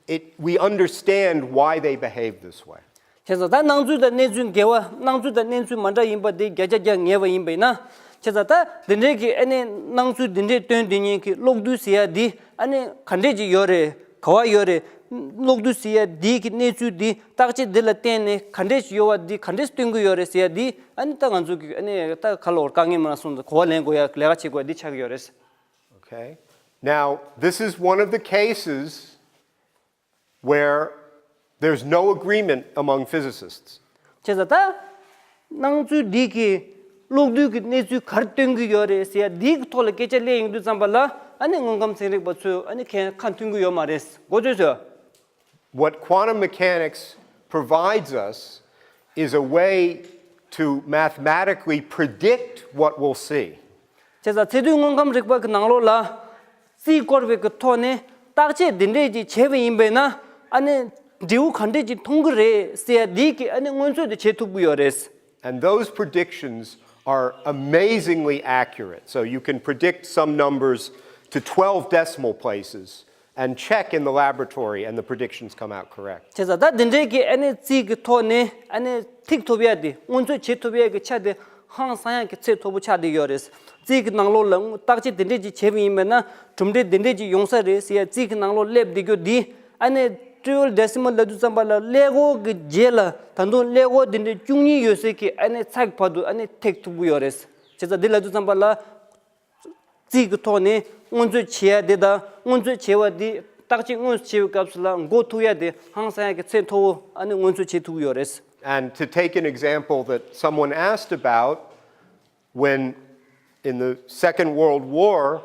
it, we understand why they behave this way? བྱས་ཙང་ད་སྣང་ཚུལ་དང་གནས་ཚུལ་འགལ་བ། སྣང་ཚུལ་དང་གནས་ཚུལ་མ་འདྲ་ཡིན་པ་དེ་བརྒྱ་ཆ་བརྒྱ་ངེས་པ་ཡིན་པ་ཡིན་ན། བྱས་ཙང་ད་འདི་འདྲའི་གི་ཨ་ནི་སྣང་ཚུལ་འདི་འདྲའི་སྟོན་དེ་ཉིད་ཀྱི་གློག་རྡུལ་ཟེར་ཡ་འདི་ཨ་ནི་ག་འདྲས་ཅིག་ཡོད་རེད། ག་བ་ཡོད་རེད། གློག་རྡུལ་ཟེར་ཡ་འདི་གི་གནས་ཚུལ་འདི་བརྟག་དཔྱད་འདི་ལ་བརྟེན་ནས་ག་འདྲས་ཅིག་ཡོད་པ་འདི་ག་འདྲས་སྟོན་གྱི་ཡོད་རེད་ཟེར་ཡ་འདི་ཨ་ནི་ད་ང་ཚོ་གི་ཨ་ནི་ད་ག་ལོར་དཀའ་ངལ་མ་སོང་ཙང་གོ་བ་ལེན་དགོས་ཡ་ལས་ཀ་བྱེད་དགོས་ཡ་འདི་ཆགས་ཀྱི་ཡོད་རེད། Okay. Now, this is one of the cases where there's no agreement among physicists. བྱས་ཙང་ད་སྣང་ཚུལ་འདི་གི་གློག་རྡུལ་གྱི་གནས་ཚུལ་ག་རེ་སྟོན་གྱི་ཡོད་རེད་ཟེར་ཡ་འདི་གི་ཐོག་ལ་སྐད་ཆ་གླེང་ཡོང་དུས་ཙམ་པ་ལ་ཨ་ནི་དངོས་ཁམས་ཚན་རིག་པ་ཚོས་ཨ་ནི་ཁས་ཁ་མཐུན་གྱི་ཡོད་མ་རེད། མགོ་ཚོས་སོ། What quantum mechanics provides us is a way to mathematically predict what we'll see. བྱས་ཙང་ཚད་རྡུལ་དངོས་ཁམས་རིག་པ་གི་ནང་ལོགས་ལ་རྩིས་བཀོད་པའི་གི་ཐོག་ནས་བརྟག་དཔྱད་འདི་འདྲས་ཀྱི་བྱས་པ་ཡིན་པས་ན་ཨ་ནི་འབྲས་བུ་ག་འདྲས་ཀྱི་མཐོང་གི་རེད་ཟེར་ཡ་འདི་གི་ཨ་ནི་སྔོན་ཚོད་དུ་བྱེད་ཐུབ་ཀྱི་ཡོད་རེད། And those predictions are amazingly accurate. So you can predict some numbers to twelve decimal places and check in the laboratory, and the predictions come out correct. བྱས་ཙང་ད་འདི་འདྲའི་གི་ཨ་ནི་རྩིས་ཀྱི་ཐོག་ནས་ཨ་ནི་ཐིག་ཐུབ་ཡ་དེ་སྔོན་ཚོད་བྱེད་ཐུབ་ཡ་གི་ཆ་དེ་ཧང་སང་ཡ་གི་ཚད་མཐོ་པོ་ཆགས་བསྡད་ཡོད་རེད། རྩིས་ཀྱི་ནང་ལོགས་ལ་བརྟག་དཔྱད་འདི་འདྲས་ཅིག་བྱས་པ་ཡིན་པས་ན་གྲུབ་འབྲས་འདི་འདྲས་ཅིག་ཡོང་ས་རེད་ཟེར་ཡ་རྩིས་ཀྱི་ནང་ལོགས་སླེབས་བསྡད་རྒྱུ་འདི་ཨ་ནི་triple decimal ལབ་དུས་ཙམ་པ་ལ་ཀླད་ཀོར་གྱི་རྗེས་ལ་ད་དུང་ཀླད་ཀོར་འདི་འདྲས་བཅུ་གཉིས་ཡོད་སའི་གི་ཨ་ནི་ཚད་ཀྱི་བར་དུ་ཨ་ནི་ཐེག་ཐུབ་ཀྱི་ཡོད་རེད། བྱས་ཙང་འདི་ལབ་དུས་ཙམ་པ་ལ། རྩིས་ཀྱི་ཐོག་ནས་སྔོན་ཚོད་བྱེད་ཡ་དེ་དང་སྔོན་ཚོད་བྱེད་པ་དེ་བརྟག་དཔྱད་དངོས་སུ་བྱེད་པའི་སྐབས་སུ་ལ་འགོ་ཐུག་ཡ་དེ་ཧང་སང་ཡ་གི་ཚད་མཐོ་བོ་ཨ་ནི་སྔོན་ཚོད་བྱེད་ཐུབ་ཀྱི་ཡོད་རེད། And to take an example that someone asked about, when in the Second World War,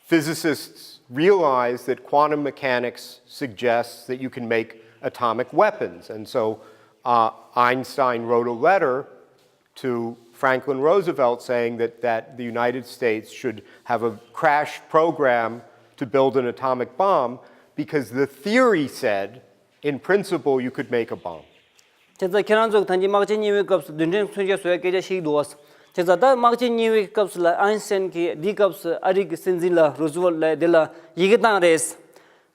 physicists realized that quantum mechanics suggests that you can make atomic weapons. And so uh, Einstein wrote a letter to Franklin Roosevelt saying that, that the United States should have a crash program to build an atomic bomb because the theory said, in principle, you could make a bomb. བྱས་ཙང་ཁྱེད་རང་ཚོ་གི་ད་གིན་དམག་ཆེན་གཉིས་པའི་སྐབས་སུ་རྡུལ་ཕྲན་མཚོན་ཆ་བཟོ་ཡ་སྐད་ཆ་ཞིག་འདུག་བ། བྱས་ཙང་ད་དམག་ཆེན་གཉིས་པའི་སྐབས་སུ་ལ་ཨའིན་སི་ཊན་གྱིས་འདིའི་སྐབས་སུ་ཨ་རི་གི་སྲིད་འཛིན་ལ་རུ་ཛི་ཝེལ་ལ་འདི་ལ་ཡི་གེ་བཏང་རེད།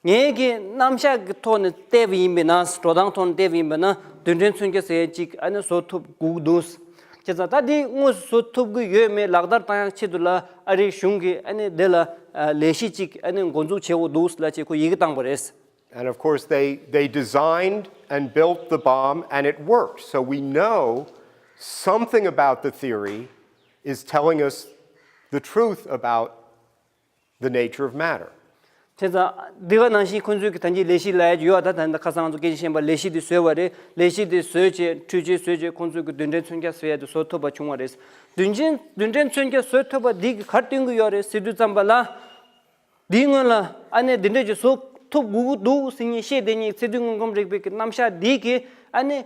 ངའི་གི་རྣམ་གཞག་གི་ཐོག་ནས་བལྟས་པ་ཡིན་པས་ན་འགྲོ་སྟངས་ཐོག་ནས་བལྟས་པ་ཡིན་པས་ན་རྡུལ་ཕྲན་མཚོན་ཆ་ཟེར་ཡ་ཅིག་ཨ་ནི་བཟོ་ཐུབ་དགོས་ཀྱི་འདུག་བྱས་ཙང་ད་འདི་དངོས་སུ་བཟོ་ཐུབ་ཀྱི་ཡོད་མེད་ལག་བསྟར་བཏང་ཡག་ཆེད་དུ་ལ་ཨ་རིའི་གཞུང་གིས་ཨ་ནི་འདི་ལ་ལས་གཞི་ཅིག་ཨ་ནི་འགོ་འཛུགས་བྱེད་དགོས་འདུག་ལབ་བྱས་ཁོ་ཡི་གེ་བཏང་པ་རེད། And of course, they, they designed and built the bomb, and it worked. So we know something about the theory is telling us the truth about the nature of matter. བྱས་ཙང་འདི་ག་ནང་བཞིན་ཁོང་ཚོས་ཀྱི་ད་གིན་ལས་གཞི་ལབ་ཡ་ཅིག་ཡོད་ད། ད་ལྟ་ཁ་སང་ང་ཚོ་སྐད་ཆ་བཤད་པ་ལས་གཞི་འདི་བཟོས་པ་རེད། ལས་གཞི་འདི་བཟོས་བྱས་འཕྲུལ་ཆས་བཟོས་བྱས་ཁོང་ཚོས་ཀྱི་རྡུལ་ཕྲན་མཚོན་ཆ་བཟོ་ཡ་དེ་བཟོ་ཐུབ་པ་བྱུང་བ་རེད། རྡུལ་ཕྲན་རྡུལ་ཕྲན་མཚོན་ཆ་བཟོ་ཐུབ་པ་འདི་གིས་ག་རེ་སྟོན་གྱི་ཡོད་རེད་ཟེར་དུས་ཙམ་པ་ལ། འདིའི་སྔོན་ལ་ཨ་ནི་འདི་འདྲས་ཀྱི་བཟོ་ཐུབ་དགོས་ཀྱི་འདུག་ཟེར་མཁན་བཤད་བསྡད་མཁན་གྱི་ཚད་རྡུལ་དངོས་ཁམས་རིག་པའི་གི་རྣམ་གཞག་འདི་གིས་ཨ་ནི་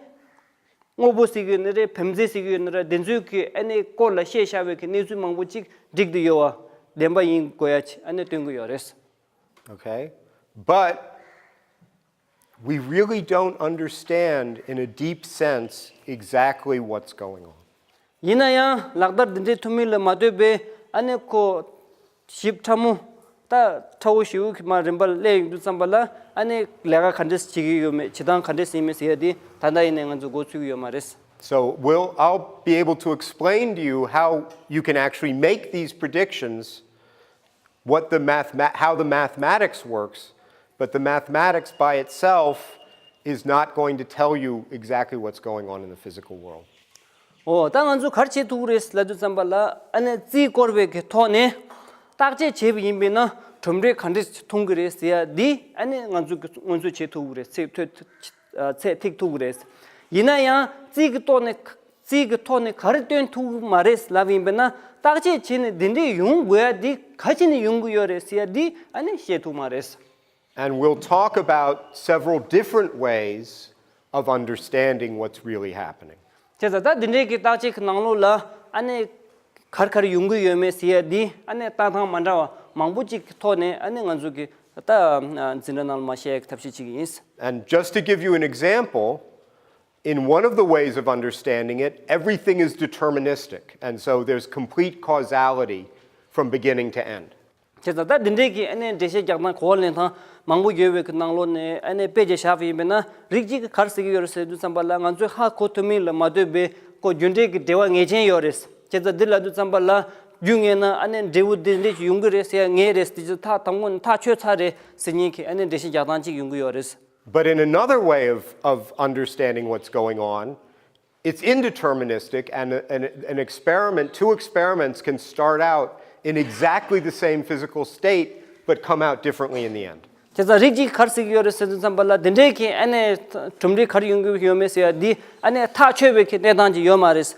དངོས་པོ་ཟེར་གྱི་ཡོད་ནི་རེད། བེམ་རྫས་ཟེར་གྱི་ཡོད་ནི་རེད། དེ་ཚོའི་གི་ཨ་ནི་སྐོར་ལ་བཤད་བཞག་པའི་གི་གནས་ཚུལ་མང་པོ་ཅིག་འགྲིག་བསྡད་ཡོད་པ་བདེན་པ་ཡིན་དགོས་ཡ་ཅིག་ཨ་ནི་སྟོན་གྱི་ཡོད་རེད། Okay. But we really don't understand in a deep sense exactly what's going on. ཡིན་ན་ཡང་ལག་བསྟར་འདི་འདྲའི་ཐུབ་མིན་ལ་མ་ལྟོས་པའི་ཨ་ནི་ཁོ་ཞིབ་ཕྲ་མོ། ད་ཁྲ་བོ་ཞེ་པོ་གི་མར་རིམ་པ་སླེབས་ཡོང་དུས་ཙམ་པ་ལ་ཨ་ནི་ལས་ཀ་ག་འདྲས་བྱེད་ཀྱི་ཡོད་མེད། བྱེད་སྟངས་ག་འདྲས་ཡིན་མིན་ཟེར་ཡ་དེ་ད་ལྟ་ཡིན་ནའི་ང་ཚོ་མགོ་ཚོད་ཀྱི་ཡོད་མ་རེད། So we'll, I'll be able to explain to you how you can actually make these predictions, what the mathema- how the mathematics works, but the mathematics by itself is not going to tell you exactly what's going on in the physical world. ཨོ། ད་ང་ཚོ་ག་རེ་བྱེད་ཐུབ་ཀྱི་རེད་ལབ་དུས་ཙམ་པ་ལ་ཨ་ནི་རྩིས་བསྐོར་བའི་གི་ཐོག་ནས་བརྟག་དཔྱད་བྱས་པ་ཡིན་པས་ན་གྲུབ་འབྲས་ག་འདྲས་མཐོང་གི་རེད་ཟེར་ཡ་འདི་ཨ་ནི་ང་ཚོ་གི་སྔོན་ཚོད་བྱེད་ཐུབ་ཀྱི་རེད། ཚད་ཐོ་ཚད་ཐིག་ཐུབ་ཀྱི་རེད། ཡིན་ན་ཡང་རྩིས་ཀྱི་ཐོག་ནས་རྩིས་ཀྱི་ཐོག་ནས་ག་རེ་སྟོན་ཐུབ་ཀྱི་མ་རེད་ལབ་ཡིན་པས་ན་བརྟག་དཔྱད་བྱས་ནས་འདི་འདྲས་ཡོང་དགོས་ཡ་འདི་ག་བྱས་ནས་ཡོང་གི་ཡོད་རེད་ཟེར་ཡ་འདི་ཨ་ནི་ཤེས་ཐུབ་མ་རེད། And we'll talk about several different ways of understanding what's really happening. བྱས་ཙང་ད་འདི་འདྲའི་གི་བརྟག་དཔྱད་ཀྱི་ནང་ལོགས་ལ་ཨ་ནི་ག་རེ་ག་རེ་ཡོང་གི་ཡོད་མེད་ཟེར་ཡ་འདི་ཨ་ནི་ལྟ་སྟངས་མ་འདྲ་བ་མང་པོ་ཅིག་གི་ཐོག་ནས་ཨ་ནི་ང་ཚོ་གི་ད་འཛིན་གྲྭ་ནང་ལ་མར་བཤད་ཡ་གི་ཐབས་ཤེས་བྱེད་ཀྱི་ཡིན། And just to give you an example, in one of the ways of understanding it, everything is deterministic, and so there's complete causality from beginning to end. བྱས་ཙང་ད་འདི་འདྲའི་གི་ཨ་ནི་འགྲེལ་བཤད་རྒྱག་སྟངས་གོ་བ་ལེན་སྟངས་མང་པོ་ཡོད་པའི་གི་ནང་ལོགས་ནས་ཨ་ནི་དཔེ་ཆ་བཞག་པ་ཡིན་པས་ན་རིགས་གཅིག་གིས་ག་རེ་ཟེར་གྱི་ཡོད་རེད་ཟེར་དུས་ཙམ་པ་ལ་ང་ཚོས་ཧ་གོ་ཐུབ་མིན་ལ་མ་ལྟོས་པའི་ཁོ་རྒྱུ་འབྲས་ཀྱི་འབྲེལ་བ་ངེས་ཅན་ཡོད་རེད། བྱས་ཙང་འདི་ལབ་དུས་ཙམ་པ་ལ་རྒྱུ་ངེས་ན་ཨ་ནི་འབྲས་བུ་འདི་འདྲས་ཅིག་ཡོང་གི་རེད་ཟེར་ཡ་ངེས་རེད། དེ་ཚོ་ཐག་དང་པོ་ནས་ཐག་ཆོད་ཚར་རེད་ཟེར་མཁན་གྱི་ཨ་ནི་འགྲེལ་བཤད་རྒྱག་སྟངས་གཅིག་ཡོང་གི་ཡོད་རེད། But in another way of, of understanding what's going on, it's indeterministic, and a- an, an experiment, two experiments can start out in exactly the same physical state, but come out differently in the end. བྱས་ཙང་རིགས་གཅིག་ག་རེ་ཟེར་གྱི་ཡོད་རེད་ཟེར་དུས་ཙམ་པ་ལ་འདི་འདྲའི་གི་ཨ་ནི་གྲུབ་འབྲས་ག་རེ་ཡོང་གི་ཡོད་མེད་ཟེར་ཡ་འདི་ཨ་ནི་ཐག་ཆོད་པའི་གི་གནས་སྟངས་ཅིག་ཡོད་མ་རེད།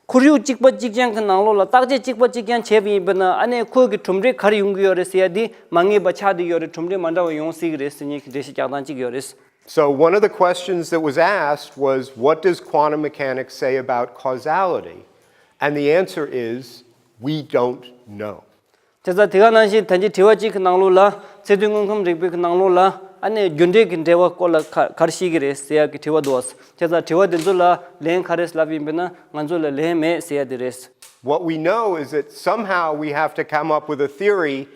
ཁོར་ཡུག་གཅིག་པ་གཅིག་རྐྱང་གི་ནང་ལོགས་ལ་བརྟག་དཔྱད་གཅིག་པ་གཅིག་རྐྱང་བྱས་པ་ཡིན་པ་ན་ཨ་ནི་ཁོ་གི་གྲུབ་འབྲས་ག་རེ་ཡོང་གི་ཡོད་རེད་ཟེར་ཡ་འདི་མ་ངེས་པ་ཆགས་བསྡད་ཡོད་རེད། གྲུབ་འབྲས་མ་འདྲ་བ་ཡོང་སྲིད་ཀྱི་རེད་ཟེར་མཁན་གྱི་འགྲེལ་བཤད་རྒྱག་སྟངས་གཅིག་ཡོད་རེད། So one of the questions that was asked was, what does quantum mechanics say about causality? And the answer is, we don't know. བྱས་ཙང་དེ་ག་ནང་བཞིན་ད་ལྟའི་དྲི་བ་གཅིག་གི་ནང་ལོགས་ལ་ཚད་མཐོའི་དངོས་ཁམས་རིག་པའི་གི་ནང་ལོགས་ལ་ཨ་ནི་རྒྱུ་འབྲས་ཀྱི་འབྲེལ་བ་སྐོར་ལ་ག- ག་རེ་བཤད་ཀྱི་རེད་ཟེར་ཡ་གི་དྲི་བ་འདུག་བྱས་ཙང་དྲི་བ་འདི་ཚོ་ལ་ལན་ག་རེ་ལབ་ཡིན་པས་ན་ང་ཚོ་ལ་ལན་མེད་ཟེར་ཡ་དེ་རེད། What we know is that somehow we have to come up with a theory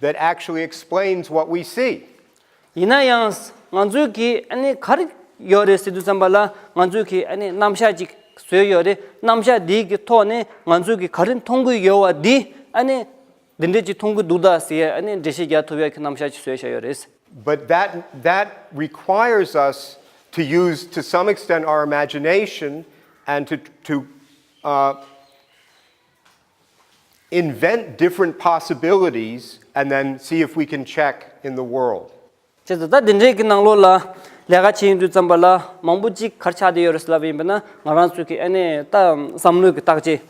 that actually explains what we see. ཡིན་ན་ཡང་ང་ཚོས་ཀྱི་ཨ་ནི་ག་རེ་ཡོད་རེད་ཟེར་དུས་ཙམ་པ་ལ་ང་ཚོས་ཀྱི་ཨ་ནི་རྣམ་གཞག་ཅིག་བཟོས་ཡོད་རེད། རྣམ་གཞག་འདིའི་གི་ཐོག་ནས་ང་ཚོས་ཀྱི་ག་རེ་མཐོང་གི་ཡོད་པ་འདི་ཨ་ནི་འདི་འདྲས་ཅིག་མཐོང་གི་འདུག་ད་ཟེར་ཡ་ཨ་ནི་འགྲེལ་བཤད་རྒྱག་ཐུབ་ཡ་གི་རྣམ་གཞག་ཅིག་བཟོས་བཞག་ཡོད་རེད། But that, that requires us to use, to some extent, our imagination and to, to uh, invent different possibilities and then see if we can check in the world. བྱས་ཙང་ད་འདི་འདྲའི་གི་ནང་ལོགས་ལ་ལས་ཀ་བྱེད་ཡོང་དུས་ཙམ་པ་ལ་མང་པོ་ཅིག་ག་རེ་ཆགས་བསྡད་ཡོད་རེད་ལབ་ཡིན་པ་ན་ང་རང་ཚོའི་གི་ཨ་ནི་ད་བསམ་བློའི་གི་བརྟག་དཔྱད།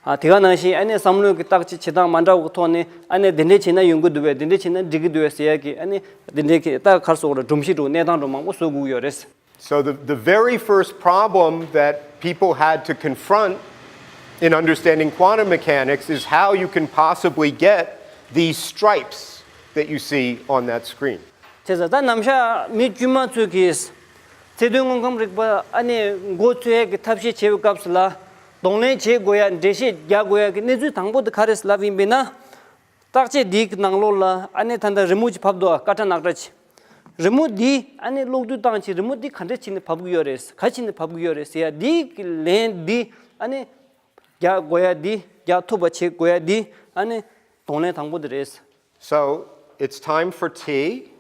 ཨ་དེ་ག་ནང་བཞིན་ཨ་ནི་བསམ་བློའི་གི་བརྟག་དཔྱད་བྱེད་སྟངས་མ་འདྲ་བ་གི་ཐོག་ནས་ཨ་ནི་འདི་འདྲས་བྱས་ན་ཡོང་གི་འདུག་པས། འདི་འདྲས་བྱས་ན་འགྲིག་གི་འདུག་པས་ཟེར་ཡ་གི་ཨ་ནི་འདི་འདྲའི་གི་ད་ག་རེ་ཟེར་དགོས་རེད། སྒྲོམ་གཞི་འདྲ་བོ་གནས་སྟངས་འདྲ་བོ་མང་པོ་བཟོ་དགོས་ཀྱི་ཡོད་རེད། So the, the very first problem that people had to confront in understanding quantum mechanics is how you can possibly get these stripes that you see on that screen. བྱས་ཙང་ད་ནམ་ཞག་མི་དཀྱུས་མ་ཚོས་ཀྱིས་ཚད་མཐོའི་དངོས་ཁམས་རིག་པ་ཨ་ནི་མགོ་ཚོས་ཡ་གི་ཐབས་ཤེས་བྱེད་པའི་སྐབས་སུ་ལ་གདོང་ལེན་བྱེད་དགོས་ཡ་འགྲེལ་བཤད་རྒྱག་དགོས་ཡ་གི་གནས་ཚུལ་དང་པོ་དེ་ག་རེ་ལབ་ཡིན་པས་ན། བརྟག་དཔྱད་འདིའི་གི་ནང་ལོགས་ལ་ཨ་ནི་ད་ལྟ་རི་མོ་ཅིག་ཕབ་འདུག་ཨ། ཀ་ཁྲ་ནག་ཁྲ་ཅིག་རི་མོ་འདི་ཨ་ནི་གློག་རྡུལ་བཏང་བྱས་རི་མོ་འདི་ག་འདྲ་བྱས་ནས་ཕབ་གི་ཡོད་རེད། ག་བྱས་ནས་ཕབ་གི་ཡོད་རེད་ཟེར་ཡ་འདི་གི་ལན་འདི་ཨ་ནི་རྒྱག་དགོས་ཡ་འདི་རྒྱག་ཐུབ་པ་བྱེད་དགོས་ཡ་འདི་ཨ་ནི་གདོང་ལེན་དང་པོ་འདི་རེད། So it's time for tea.